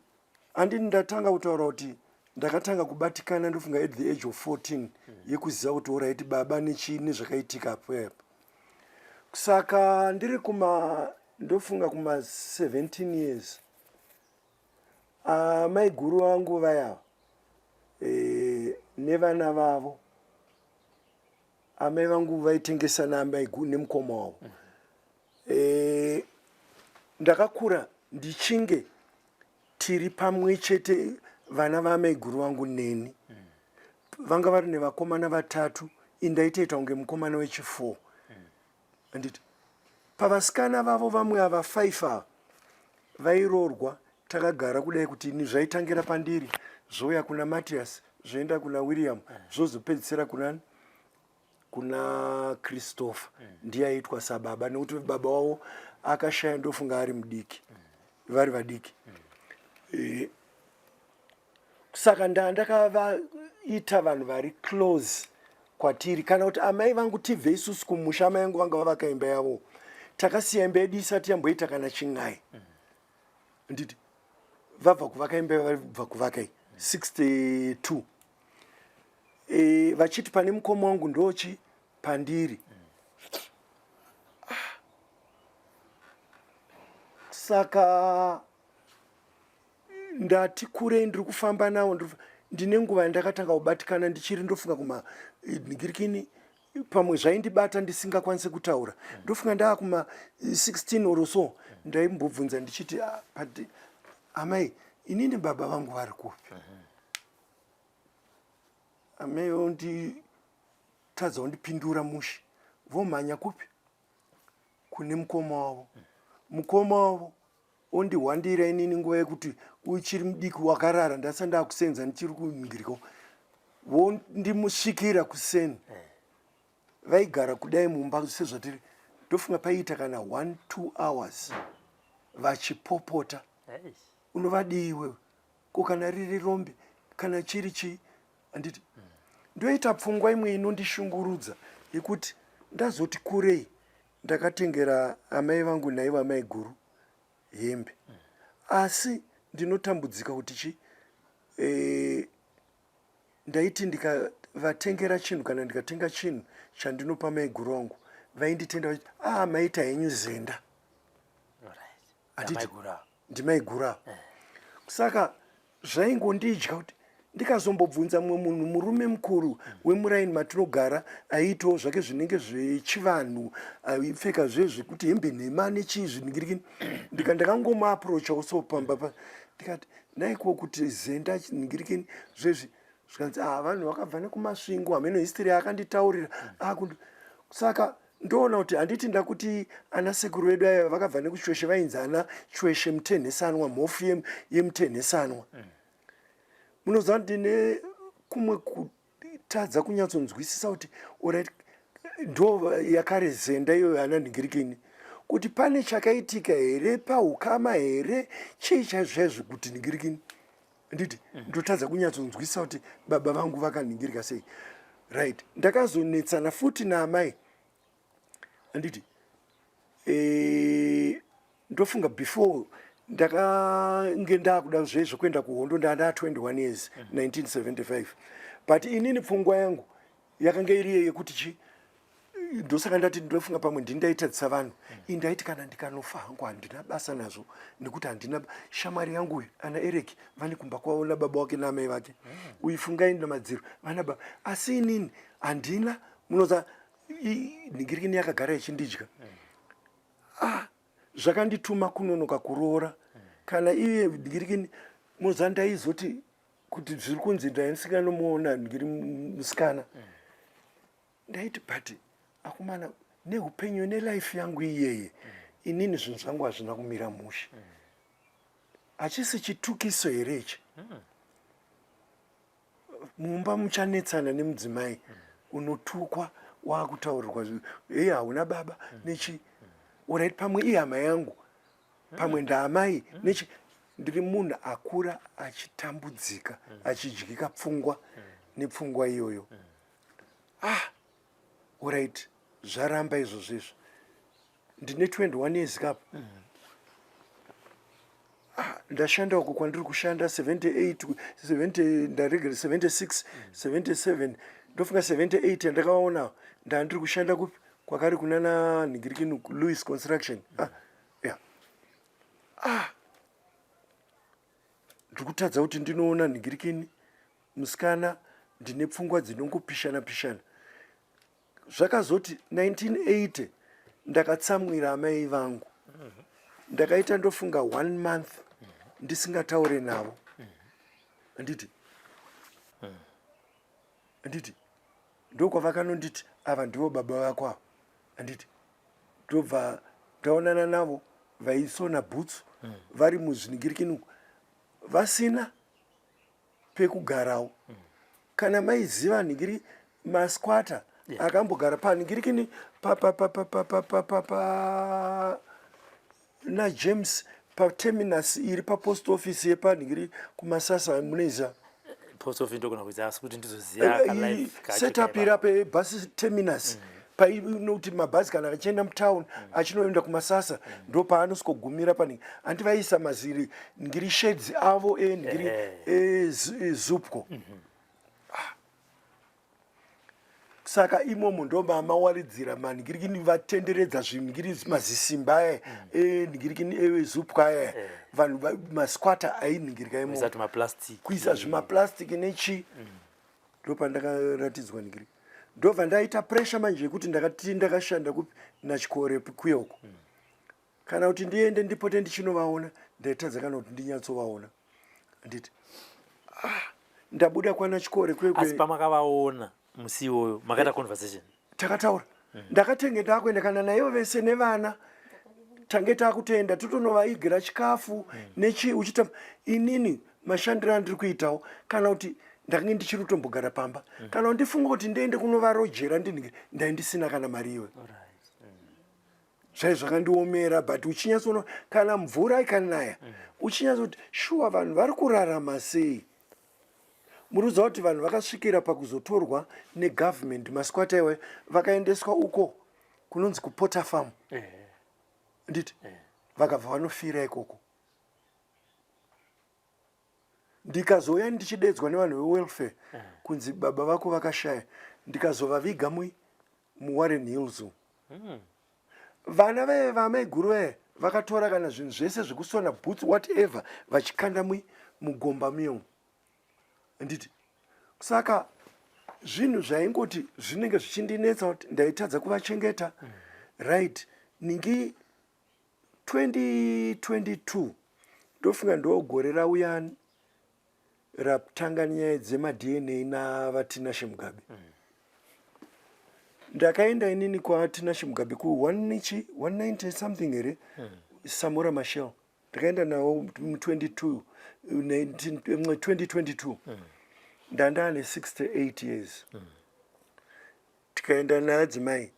handini ndatanga kutaura kuti ndakatanga kubatikana ndofunga at the age of 14 yekuziva kuti alright, baba nechii nezvakaitika apo apo. Saka ndiri kuma ndofunga kuma 17 years, amai guru vangu vaya nevana vavo, amai vangu vaitengesa naamai nemukoma wavo. Ndakakura ndichinge tiri pamwe chete, vana vaamai guru vangu neni. Vanga vari nevakomana vatatu, indaitoita kunge mukomana wechi4, handiti? Pavasikana vavo vamwe ava 5 ava vairoorwa, takagara kudai kuti ini zvaitangira pandiri, zvouya kuna Matias, zvoenda kuna William, zvozopedzisira kunani? Kuna Christopher. Ndiye aitwa sababa nekuti baba wavo akashaya ndofunga ari mudiki, vari vadiki. Saka ndaa ndakavaita vanhu vari close kwatiri, kana kuti amai vangu tibve isusu kumusha. Amai vangu vanga vavaka imba yavo, takasiya imba yedu isati yamboita kana chin'ai, nditi vabva kuvaka imba, vabva kuvaka iyi 62, vachiti pane mukoma wangu ndochi pandiri. Ah. Saka ndati kurei, ndiri kufamba nawo, ndine nguva yandakatanga kubatikana ndichiri ndofunga kuma ngirikini, pamwe zvaindibata ndisingakwanisi kutaura. Ndofunga ndaa kuma 16 or so, ndaimbobvunza ndichiti, "Ah, but amai, inini baba vangu vari kupi?" Amai onditadza kundipindura mushe, vomhanya kupi? Kune mukoma wavo. Mukoma wavo ondihwandira inini nguva yekuti uchiri mudiki wakarara, ndasa ndakusenza ndichiri kungiriko, vondimusvikira kuseni. Vaigara kudai mumba sezvatiri, ndofunga paiita kana 1 2 hours vachipopota. Unovadii iwewe? Ko kana riri rombe, kana chiri chii, handiti? Ndoita pfungwa imwe inondishungurudza yekuti ndazoti kurei ndakatengera amai vangu naivo amai guru hembe, asi ndinotambudzika kuti chi ndaiti ndikavatengera chinhu kana ndikatenga chinhu chandinopa mai guru vangu, vainditenda vachiti, "Ah, maita henyu zenda." Handiti? Amaiguru ava. Ndimaiguru ava. Saka zvaingondidya kuti ndikazombobvunza mumwe munhu, murume mukuru wemuraini matinogara, aiitawo zvake zvinenge zvechivanhu, aipfeka zvezvekuti hembe nhema nechii zviningirikini. Ndakangomuapproachawo so pamba pa, ndikati, "Naiko kuti zenda ningirikini zvezvi?" Zvikanzi, "Ah, vanhu vakabva nekuMasvingo." Hameno history yaakanditaurira. Saka ndoona kuti handiti ndakuti ana sekuru vedu aya vakabva nekuChweshe, vainzi ana Chweshe Mutenhesanwa, mhofu yemutenhesanwa. Munoziva ndine kumwe kutadza kunyatsonzwisisa kuti alright, ndo yakare zenda iyoyo ana nhingirikini, kuti pane chakaitika here paukama here, chii chaizvo chaizvo kuti nhingirikini, nditi ndotadza kunyatsonzwisisa kuti baba vangu vakanhingirika sei. Right, ndakazonetsana futi naamai, handiti? Ndofunga before Ndakange ndakuda zve zvekuenda kuhondo, ndaa 21 years, 1975. But inini pfungwa yangu yakanga iriyo yekuti chi, ndosaka ndati ndofunga pamwe ndini ndaitadzisa vanhu. Indaiti kana ndikanofa hangu handina basa nazvo, nekuti handina shamwari yangu uyu ana Ereki vane kumba kwavo nababa wake naamai vake, uyu Fungai namadziro vana baba, asi inini handina. Munoza nhingirikini yakagara ichindidya. Ah, zvakandituma kunonoka kuroora kana iye nhingirikini. Munoza ndaizoti kuti zviri kunzi ndaisinganomuona nhingiri musikana. Ndaiti but akomana, neupenyu nelife yangu iyeye, inini zvinhu zvangu hazvina kumira mushe. Hachisi chitukiso here ichi? Mumba muchanetsana nemudzimai, unotukwa, waakutaurirwa, ei hauna baba nechi. Alright, pamwe ihama yangu, pamwe ndaamai nechi. Ndiri munhu akura achitambudzika, achidyika pfungwa nepfungwa iyoyo. Ah, alright, zvaramba izvozvo izvo. Ndine 21 years kapa. Ah, ndashanda uko kwandiri kushanda 78, 70, ndaregera 76, 77, ndofunga 78 yandakaona ndandiri kushanda kupi kwakari kunana nhingirikini Louis Construction. Ah, yeah. Ah, ndiri kutadza kuti ndinoona nhingirikini musikana, ndine pfungwa dzinongopishana pishana. Zvakazoti 1980 ndakatsamwira amai vangu. Ndakaita ndofunga one month ndisingataure navo. Handiti ndokwavakanonditi ava ndivo baba vako ava, handiti? Ndobva ndaonana navo vaisona bhutsu vari muzviningirikini, vasina pekugarawo. Kana maiziva nhingiri masquatter akambogara panhingirikini pa naJames paterminus iri papost office yepanhingiri kuMasasa, munoiziva? Post office ndogona kuziva, asi kuti ndizoziva kalife kacho setup kaiva. Iri apa yebus terminus, painoti mabhazi kana achienda mutown achinoenda kuMasasa, ndo paanosvikogumira panhingi. Handi vaisa maziri ngiri sheds avo enhingiri eZUPCO. Ah. Saka imomo ndo mamawaridzira manhingirikini, vatenderedza zvinhingiri mazisimba aya enhingirikini eZUPCO aya, vanhu masquatter ainhingirika imomo. Kuisa tumaplastic. Kuisa zvimaplastic nechi. Ndopandakaratidzwa ningiri, ndobva ndaita pressure manje yekuti ndakati ndakashanda kupi nachikore kuyoko, kana kuti ndiende ndipote ndichinovaona. Ndaitadza kana kuti ndinyatsovaona. Nditi ah, ndabuda kwana Chikore. Asi kwekwe. Pamakavaona musi iwoyo makaita conversation? Takataura. Ndakatenge ndakuenda kana naivo vese nevana, tange takutoenda totonovaigira chikafu nechi uchita. Inini mashandiro andiri kuitawo, kana kuti ndakange ndichiri kutombogara pamba, kana kuti ndifunga kuti ndiende kunovarojera ndinenge ndaindisina kana mari iyoyo. Zvai zvakandiomera, but uchinyatsoona kana mvura ikanaya, uchinyatsoti shuwa vanhu vari kurarama sei. Muri kuziva kuti vanhu vakasvikira pakuzotorwa negovernment, masquatter iwayo vakaendeswa uko kunonzi kuPota Farm, nditi vakabva vanofira ikoko. Ndikazouya ndichidedzwa nevanhu vewelfare kunzi baba vako vakashaya. Ndikazovaviga muWarren Hills umu. Vana veve vamaiguru veve vakatora kana zvinhu zvese zvekusona boots, whatever, vachikanda mugomba miyomu, nditi. Saka zvinhu zvaingoti zvinenge zvichindinetsa kuti ndaitadza kuvachengeta. Right, ningi 2022 ndofunga ndo gore rauya ratanga nyaya dzemaDNA navaTinashe Mugabe. Ndakaenda inini kwaTinashe Mugabe ku1 190 something here, Samora Machel. Ndakaenda nawo mu22 2022, ndandane 68 years. Tikaenda naadzimai,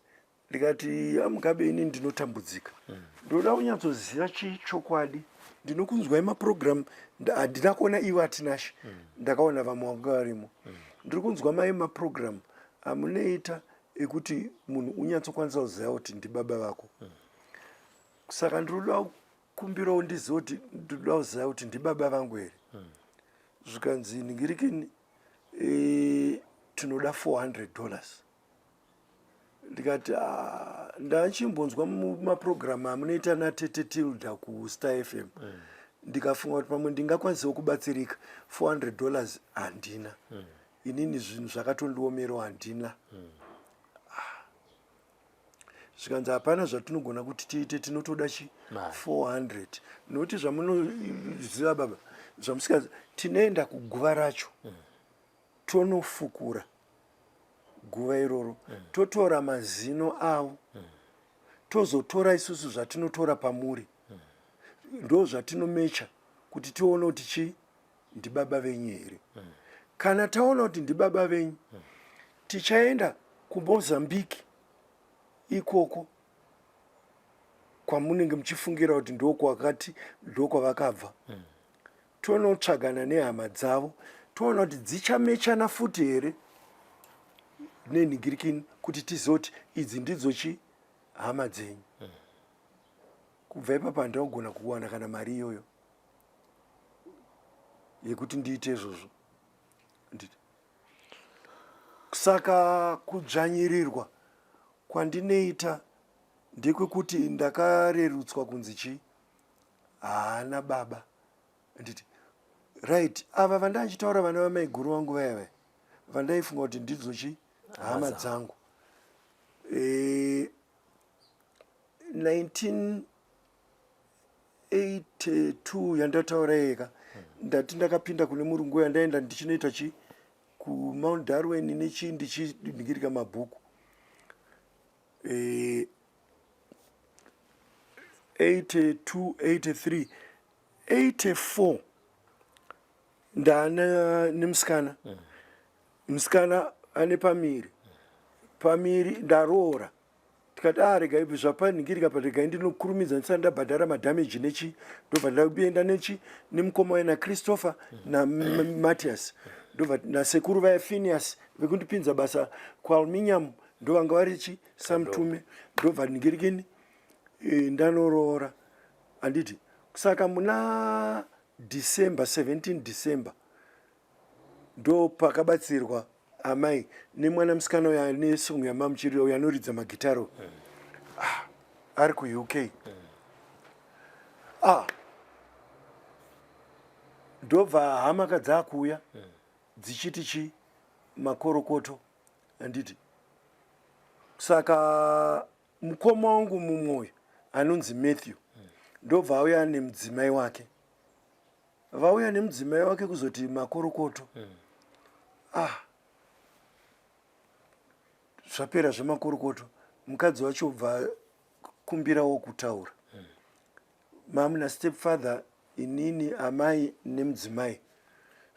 ndikati, "AMugabe, ini ndinotambudzika, ndoda kunyatsoziva chichokwadi. Ndinokunzwai maprogram, handina kuona ivo aTinashe, ndakaona vamwe vanga varimo. Ndiri kunzwa mai maprogram amunoita ekuti munhu unyatsokwanisa kuziva kuti ndibaba vako, saka ndinoda." kumbirawo ndizive kuti ndinoda kuziva kuti ndibaba vangu here. Zvikanzi ningirikini, tinoda $400. Ndikati, ah, ndachimbonzwa mumapurogiramu amunoita natete Tilda kuStar FM. Ndikafunga kuti pamwe ndingakwanisawo kubatsirika. $400 handina. Inini zvinhu zvakatondiomerawo, handina. Zvikanzi hapana zvatinogona kuti tiite, tinotoda chi 400, nokuti zvamunoziva baba, zvamusikazi, tinoenda kuguva racho, tonofukura guva iroro, totora mazino avo, tozotora isusu zvatinotora pamuri, ndo zvatinomecha kuti tione kuti chii, ndibaba venyu here. Kana taona kuti ndibaba venyu, tichaenda kuMozambique ikoko kwamunenge muchifungira kuti ndokwakati ndokwavakabva, tonotsvagana nehama dzavo, toona kuti dzichamechana futi here nenhingirikini, kuti tizive kuti idzi ndidzo chi hama dzenyu. Kubva ipapo handakugona kuwana kana mari iyoyo yekuti ndiite izvozvo. Saka kudzvanyirirwa kwandinoita ndekwekuti ndakarerutswa kunzi chii, haana baba. Nditi right, ava vandanchitaura vana vamaiguru vangu vaya vaya vandaifunga kuti ndidzo chi hama dzangu, 1982 yandataura yeka, ndati ndakapinda kune murungu yandaenda ndichinoita chi kuMount Darwin nechii, ndichiningirika mabhuku. 82, 83, 84 ndana nemusikana. Musikana ane pamiri, pamiri ndaroora. Tikati, a, regai zvapanhingirika pa, regai ndinokurumidza ndisati ndabhadhara madhameji nechi. Ndobva ndaenda nechi nemukoma waye naChristopher naMatias, ndobva nasekuru vaya Phineas vekundipinza basa kualuminium, ndovanga vari chi samtume. Ndobva ningirikini, ndanoroora, handiti? Saka muna December 17, December, ndo pakabatsirwa amai nemwana musikana uyo ane song yamamuchirira, uyo anoridza magitaro. Ah, ari kuUK. Ah, ndobva hama kadzakuuya dzichiti chi makorokoto, handiti? Saka mukoma wangu mumwe uyu anonzi Matthew ndobva auya nemudzimai wake. Vauya nemudzimai wake kuzoti makorokoto. Ah, zvapera zvemakorokoto, mukadzi wacho bva kumbirawo kutaura. Mamuna stepfather, inini, amai nemudzimai.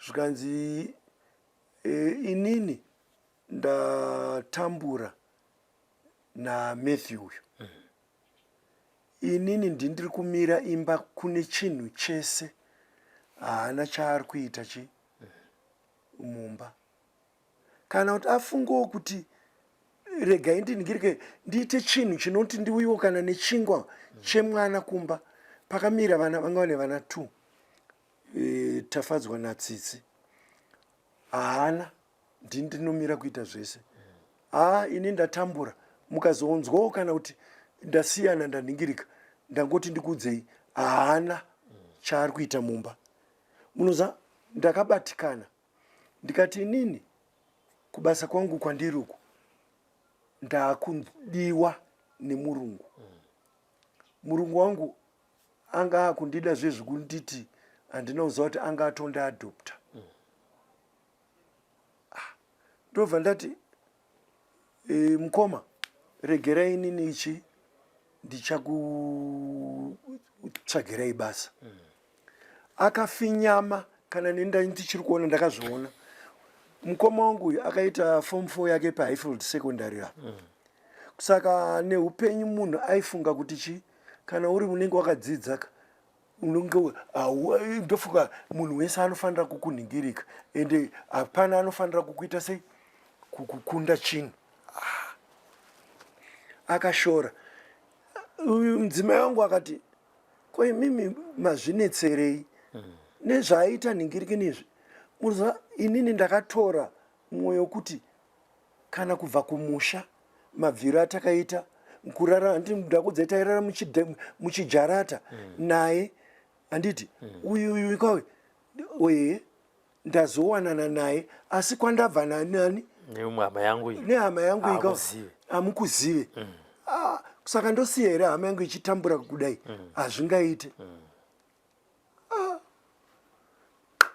Zvikanzi, inini ndatambura naMatthew uyu. Inini ndindiri kumira imba kune chinhu chese, haana chaari kuita chi mumba, kana kuti afungewo kuti regai ndiningirike ndiite chinhu chinoti ndiuyiwo kana nechingwa chemwana kumba. Pakamira vana, vanga vane vana two, Tafadzwa naTsitsi. Haana, ndini ndinomira kuita zvese. Haa, ini ndatambura. Mukazonzwawo kana kuti ndasiyana, ndaningirika, ndangoti ndikuudzei, haana chaari kuita mumba. Munoza ndakabatikana, ndikati inini kubasa kwangu kwandiri uku ndakudiwa nemurungu. Murungu wangu anga akundida zvezvikunditi, handina kuziva kuti anga atondiadopta. Ah, ndobva ndati, mukoma, regerai inini ichi ndichakutsvagirai basa. Akafinyama kana nenda ndichiri kuona, ndakazviona. Mukoma wangu uyu akaita form 4 yake paHighfield Secondary apa. Saka neupenyu munhu aifunga kuti chi kana uri unenge wakadzidza ka, unenge ndofunga munhu wese anofanira kukunhingirika, ende hapana anofanira kukuita sei, kukukunda chinhu. Ah. Akashora uyu mudzimai wangu akati, Ko imimi mazvinetserei nezvaaita nhingirikini izvi? Munoziva inini ndakatora mwoyo wekuti kana kubva kumusha mabviro atakaita kurara handiti ndakudzai tairara muchijarata naye handiti uyu uyu kwawe oye ndazowanana naye asi kwandabva nani neumwe hama yangu iyi nehama yangu ika Hamuzive. hamukuzive Ah, saka ndosiya here hama yangu ichitambura kudai hazvingaite Ah.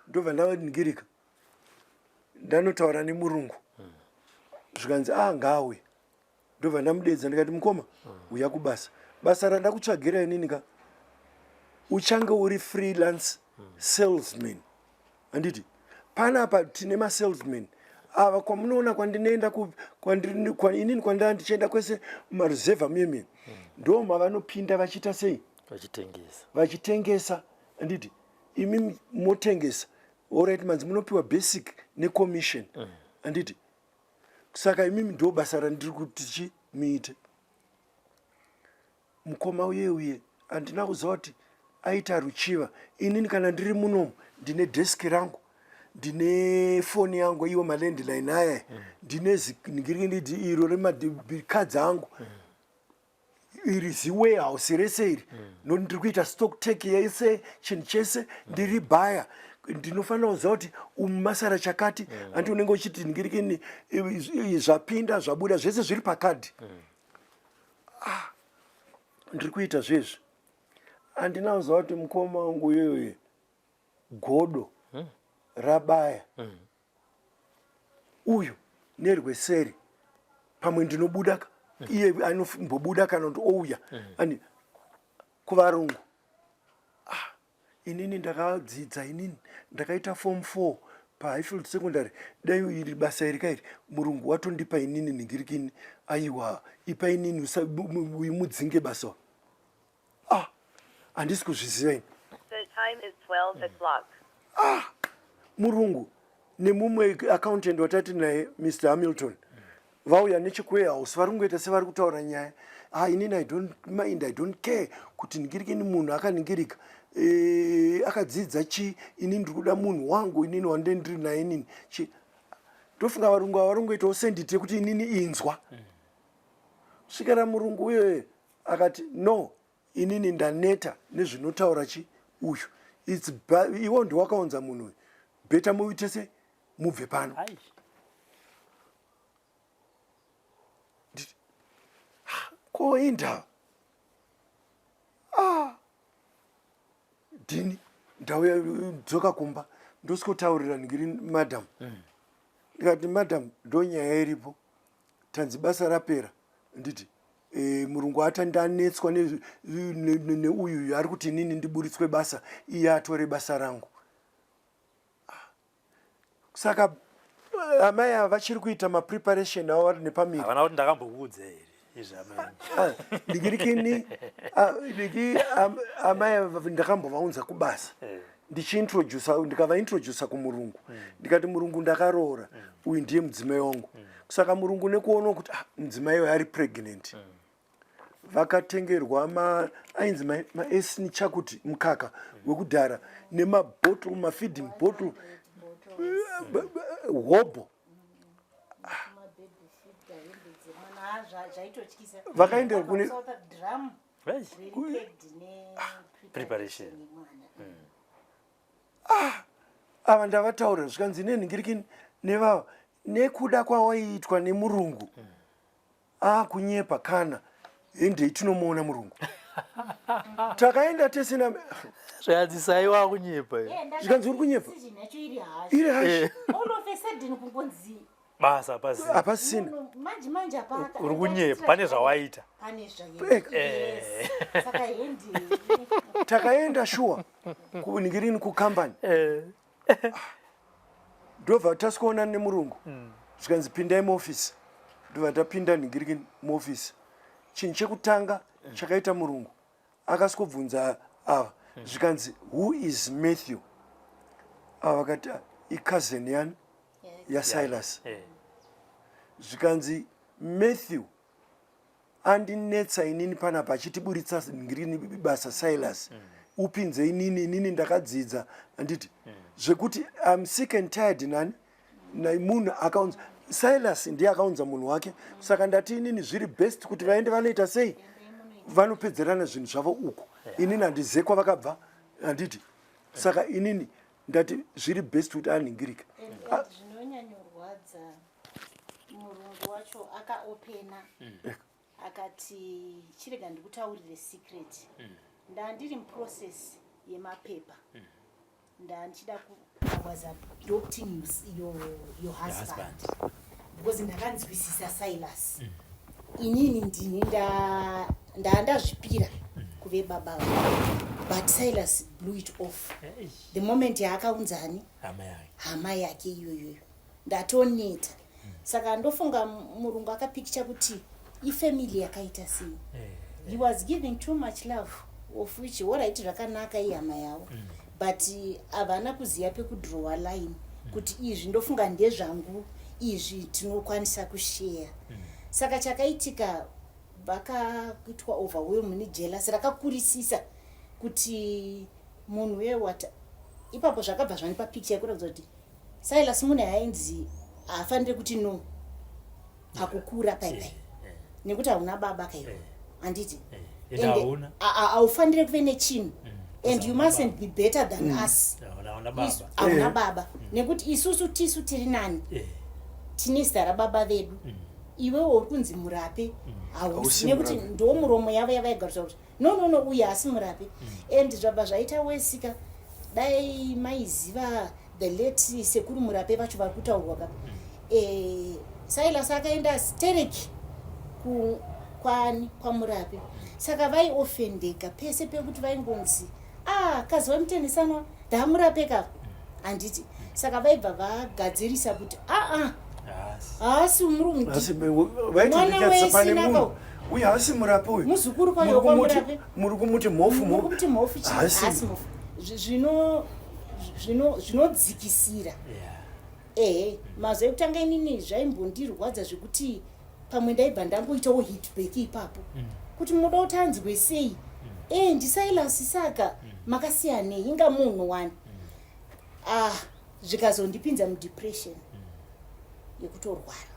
Ndobva ndaningirika ndanotaura nemurungu zvikanzi a ngaauye. Ndobva ndamudedza ndikati mukoma uya kubasa, basa randakutsvagira inini ka uchange uri freelance salesman handiti panapa tine masalesman ava kwamunoona kwandinoenda inini kwandava ndichienda kwese mumaruzevha muye muye ndo mavanopinda vachiita sei vachitengesa vachitengesa handiti imi motengesa orit manzi munopiwa basic necommission handiti saka imimi ndo basa randiri kuti chi muite mukoma uye uye handina kuziva kuti aita ruchiva inini kana ndiri munomu ndine deski rangu ndine foni yangu iwo malandline aya ndine zingiringidi iro remakadzi angu iri ziwarehouse rese iri nokuti ndiri kuita stock take yese chinhu chese ndiri bhaya ndinofanira kuziva kuti umu masara chakati handi unenge uchiti ndingirikini zvapinda zvabuda zvese zviri pakadhi ah, ndiri kuita zvezvi handina kuziva kuti mukoma wangu uyoyo godo rabaya uyu nerweseri pamwe ndinobuda ka iye anombobuda kana kuti ouya ani kuvarungu ah, inini ndakadzidza inini ndakaita form 4 pahighfield secondary dai iri basa iri kairi murungu watondipa inini ningirikini aiwa ipa inini uyu mudzinge basa ah handisi kuzviziva ini The time is 12 o'clock. Ah murungu nemumwe accountant watati naye Mr Hamilton vauya nechekuwarehouse vari kungoita sevari kutaura nyaya ah inini I don't mind I don't care kuti ningirikini munhu akaningirika e, akadzidza chi inini ndiri kuda munhu wangu inini wande ndiri naye inini chi ndofunga varungu ava vari kungoitawo senditi yekuti inini inzwa svikira murungu uyoyo akati no inini ndaneta nezvinotaura chi uyu its iwo ndiwakaunza munhu uyu beta muite se mubve pano ko indava ah dhini ndauya dzoka kumba ndosikotaurira ndiri madam ndikati madam ndonyaya iripo tanzi basa rapera nditi e, murungu ati ndanetswa neuyu uyu ari kuti inini ndiburitswe basa iye atore basa rangu ah, saka eh, amai ava vachiri kuita mapreparation avo vari nepamiri havana kuti ndakambokuudza here izvi amai ah, ndikirikini ndiki amai ava ndakambovaunza kubasa eh. ndichiintrodusa ndikavaintrodusa kumurungu ndikati murungu ndakaroora uyu ndiye mudzimai wangu saka murungu nekuona kuti ah, mudzimai uyu ari pregnant vakatengerwa ma ainzi maesni chakuti mukaka wekudhara nemabottle mafeeding bottle hobho vakaenda kune preparation ah ava ndavataurira zvikanzi nenhingirikini nevava nekuda kwawaiitwa nemurungu akunyepa kana hendei tinomuona murungu takaenda tese na zvikanzi sai wakunyepa zvikanzi uri kunyepa iri hashi basa hapasina hapasina manje manje apa uri kunyepa pane zvawaita pane zvawaita eh. saka hendi takaenda shuwa kuningirini kucompany eh. Ndobva tasikuona nemurungu zvikanzi pindai muofisi ndobva tapinda ningiriki muofisi chinhu chekutanga chakaita murungu akasikobvunza ava zvikanzi who is Matthew ava vakati ah, icousin yani yaSilas Eh. zvikanzi Matthew. Andinetsa inini panapa achitiburitsa ngirini basa Silas. Upinze inini, inini ndakadzidza handiti. Zvekuti I'm sick and tired nani munhu akaunza Silas ndiye akaunza munhu wake. Saka ndati inini zviri best kuti vaende vanoita sei, vanopedzerana zvinhu zvavo uku. Inini handizive kwavakabva handiti. Saka inini ndati zviri best kuti anhingirike. Zvinonyanyorwadza, murungu wacho akaopena akati, "Chirega ndikutaurire secret. Ndandiri muprocess yemapepa, ndandichida ku I was adopting your husband, husband. Because ndakanzwisisa Silas. Inini ndini ndandazvipira kuve baba vangu, but Silas blew it off the moment yaakaunzani hama yake. Hama yake iyoyoyo. Ndatoneta. Saka ndofunga murungu akapikicha kuti ifamily yakaita sei. He was giving too much love, of which alright, zvakanaka, ihama yavo, but havana kuziva pekudrowa line kuti izvi ndofunga ndezvangu, izvi tinokwanisa kusheya. Saka chakaitika, vakaitwa overwhelm nejealous rakakurisisa kuti munhu wewata ipapo. Zvakabva zvanipa picture yekuratidza kuti Silas munhu ainzi haafaniri kuti no pakukura paipai, nekuti hauna baba kaiwa, handiti? Ende hauna. Haufaniri kuve nechinhu and you mustn't be better than us. Hauna baba. Hauna baba, nekuti isusu tisu tiri nani, tine zita rababa vedu. Iwewo uri kunzi Murape, hausi, Hausi nekuti Murape. ndo muromo yavo yavaigarisa kuti no, no, no, uyu haasi Murape. And zvabva zvaita wesika. Dai maiziva the late Sekuru Murape vacho vari kutaurwa kapa. Silas akaenda stereki kwani kwaMurape, saka vaiofendeka pese pekuti vaingonzi, "Ah, kazi vamutendesanwa ndaMurape kava," handiti? Saka vaibva vagadzirisa kuti aa, Haasi. haasi murungu. Asi Mwana vaitondikatsa pane wesina munhu uyu haasi Murape uyu. Muzukuru kwayo Muri kwaMurape. Muri kumuti mhofu. Muri kumuti mhofu chii? Haasi. Haasi mhofu. Zvinodzikisira. Ehe, mazuva ekutanga inini zvaimbondirwadza zvekuti pamwe ndaibva ndangoitawo hitback ipapo kuti munoda kuti anzwe sei? E, ndiSilas, saka makasiyanei? Inga munhu wani. Ah, zvikazondipinza mudepression yekutorwara.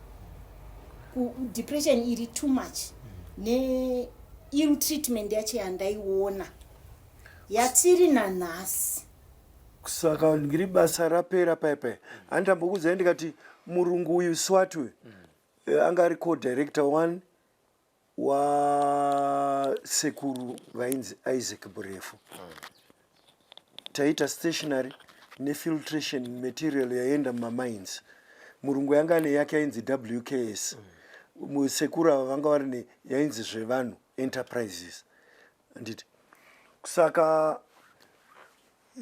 Depression iri too much neill treatment yacho yandaiona yatiri nanhasi. Saka ngiri basa rapera paipai, handambokudzai ndikati murungu uyu Swat uyu anga ari co-director one wasekuru vainzi Isaac Burefu. Taita stationary nefiltration material yaienda mumamines. Murungu yanga ane yake yainzi WKS. Sekuru ava vanga vari ne yainzi Zvevanhu Enterprises, handiti? Saka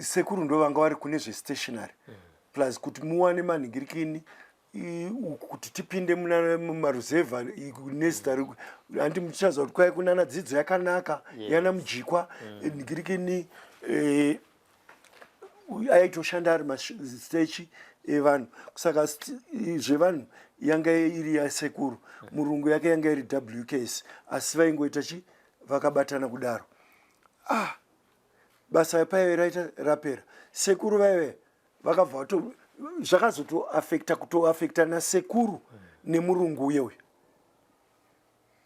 sekuru ndo vanga vari kune zvestationary, plus kuti muwane manhingirikini kuti tipinde mumaruzevha nezita, handi muchaziva kuti kwai kunana Dzidzo Yakanaka, yana Mujikwa, nhingirikini aitoshanda ari mastechi evanhu. Saka Zvevanhu yanga iri yasekuru, murungu yake yanga iri WKS, asi vaingoita chi vakabatana kudaro. Ah, basa paive raita rapera, sekuru vaive vakabva vato zvakazotoafekta kutoafekta nasekuru nemurungu uye uyu,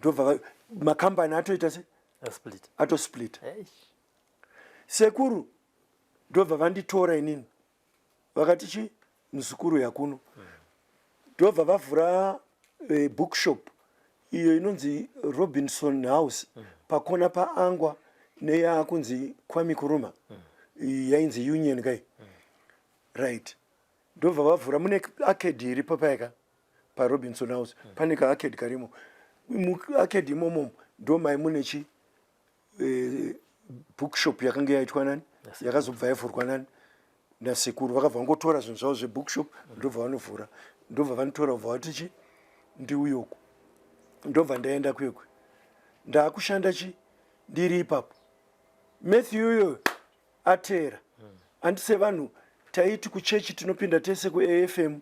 ndobva makambani atoita se Split. Atosplita. Eish. Sekuru ndobva vanditora inini, vakati, "Chi muzukuru yakuno." Ndobva vavhura bookshop iyo inonzi Robinson House, pakona paAngwa neyakunzi Kwame Nkrumah. Yainzi Union kai, right? Ndobva vavhura mune arcade iripo paika paRobinson House. Pane kaarcade karimo. Muarcade imomo ndo mai mune chi bookshop yakanga yaitwa nani, yakazobva yavhurwa nani, nasekuru. Vakabva vangotora zvinhu zvavo zvebookshop, ndobva vanovhura, ndobva vanotora, bva vati, "Chi ndiuyoku." Ndobva ndaenda kwekwe, ndaakushanda chi ndiri ipapo. Matthew uyo ateera, handiti? Sevanhu taiti kuchechi tinopinda tese kuAFM,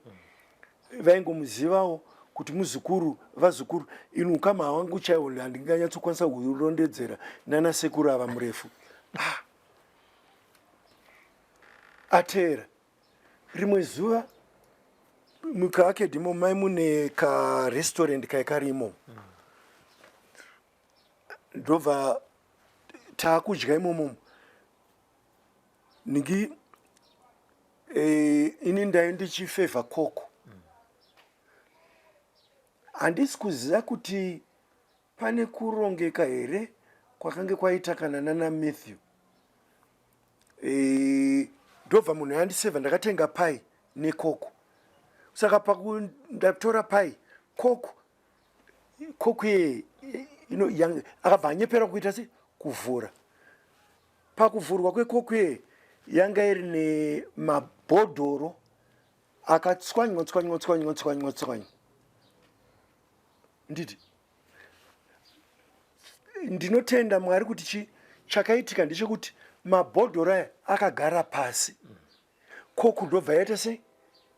vaingomuzivawo. Kuti muzukuru, vazukuru, ini ukama hwangu chaiwo handinganyatsokwanisa kurondedzera nana sekuru ava murefu. Ah. Ateera rimwe zuva mukaakedi imo mai mune karestaurant kai karimo, ndobva taakudya imomo niki ini ndai ndichifevha Coke. Handisi kuziva kuti pane kurongeka here kwakange kwaita kana nana Matthew. Ndobva munhu yandisevha, ndakatenga pie neCoke. Saka pakundatora pie, Coke, Coke iye akabva anyepera kuita se kuvhura. Pakuvhurwa kweCoke iye yanga iri nemabhodhoro akatswanywa tswanywa tswanywa tswanywa tswanywa. Nditi ndinotenda Mwari kuti chi chakaitika ndechekuti mabhodhoro aya akagara pasi, Coke ndobva yaita sei,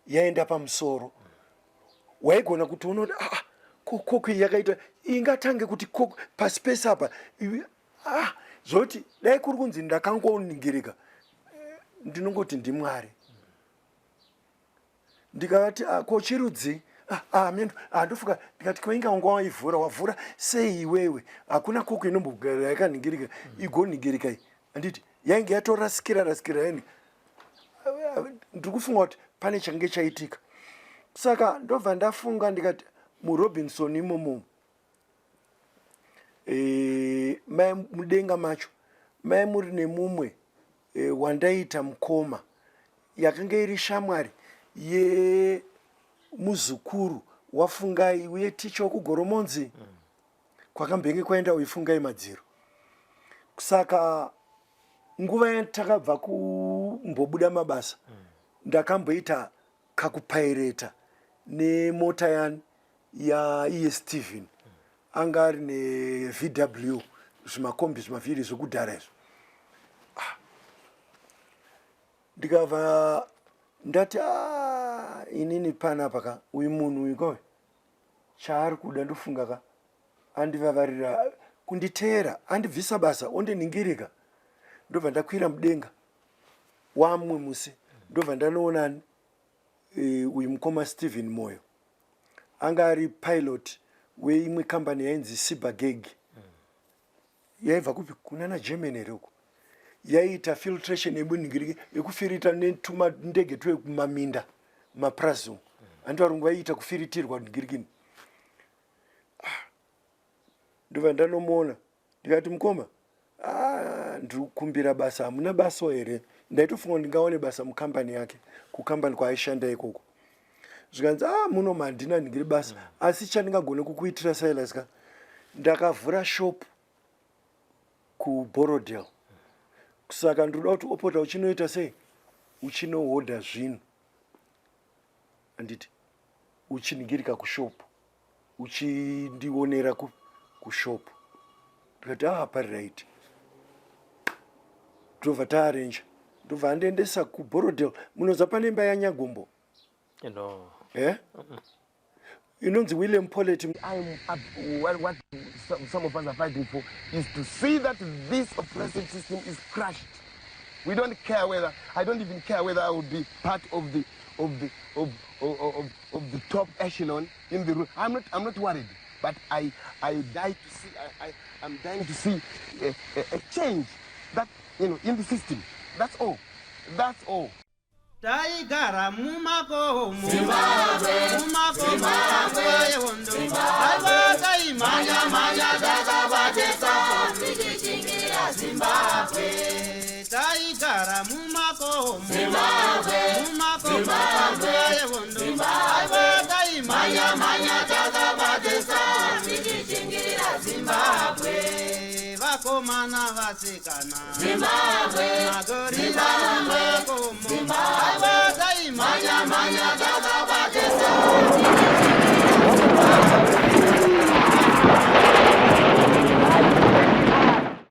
yaenda pamusoro. Waigona kutoona kuti aa, Coke iyi yakaita ingatange kuti Coke pasi pese apa. Ah, zvoti dai kuri kunzi ndakangoningirika, ndinongoti ndiMwari. Ndikavati, ah, ko chirudzi? Ah, ah, mendo ah, ndofuka. Ndikati, kwainga wanga waivhura, wavhura sei iwewe? Hakuna Coke inombogara yakaningirika igoningirika iyi. Handiti yainge yatorasikira rasikira yani. Ndiri kufunga kuti pane change chaitika. Saka ndobva ndafunga ndikati muRobinson imomo, mai mudenga macho mai muri nemumwe wandaiita mukoma, yakanga iri shamwari yemuzukuru waFungai uye ticha wekuGoromonzi kwakambenge kwaenda uyu Fungai Madziro. Saka nguva yatakabva kumbobuda mabasa, ndakamboita kakupaireta nemota yani yaiye Steven, anga ari neVW, zvimakombi zvimavhiri zvekudhara izvo. Ah. Ndikabva ndati, ah, inini panapa ka, uyu munhu uyu kowe chaari kuda ndofunga ka andivavarira kunditeera, andibvisa basa, ondiningirika. Ndobva ndakwira mudenga wamwe musi, ndobva ndanoona uyu mukoma Stephen Moyo, anga ari pilot weimwe kambani yainzi Sibageg, yaibva kupi, kunana Germany here uko, yaiita filtration yebuningiriki yekufirita netumandege twemumaminda mapurazi umu. Handi varungu vaiita kufiritirwa ningirikini. Ah, ndobva ndanomuona, ndikati, mukoma, ah, ndiri kukumbira basa, hamuna basa here? Ndaitofunga kuti ndingawane basa mukambani yake, kukambani kwaaishanda ikoko. Zvikanzi, ah, muno mandina ndingiri basa, asi chandingagone kukuitira, Silas ka, ndakavhura shop kuBorrowdale, saka ndinoda kuti opota uchinoita sei, uchinohodha zvinhu, handiti, uchiningirika kushop, uchindionera kushop. Ndikati, ah, pari right. Ndobva taarenja, ndobva andiendesa kuBorrowdale. Munoziva pane imba yaNyagombo? No. Eh? Inonzi William Polet. I'm what, what some of us are fighting for is to see that this oppressive system is crushed. We don't care whether, I don't even care whether I will be part of the top echelon in the room. I'm not worried, but I die to see, I'm dying to see a change that in the system. That's all. That's all. Taigara mumakomo, mumakomo, nguva yehondo. Aiwa, taimhanya mhanya takabatisa tichichingira Zimbabwe. Taigara mumakomo, mumakomo, nguva yehondo. Aiwa, taimhanya mhanya takabatisa tichichingira Zimbabwe. Vakomana, vasikana, Zimbabwe, magorira mumakomo. Aiwa, taimhanya mhanya.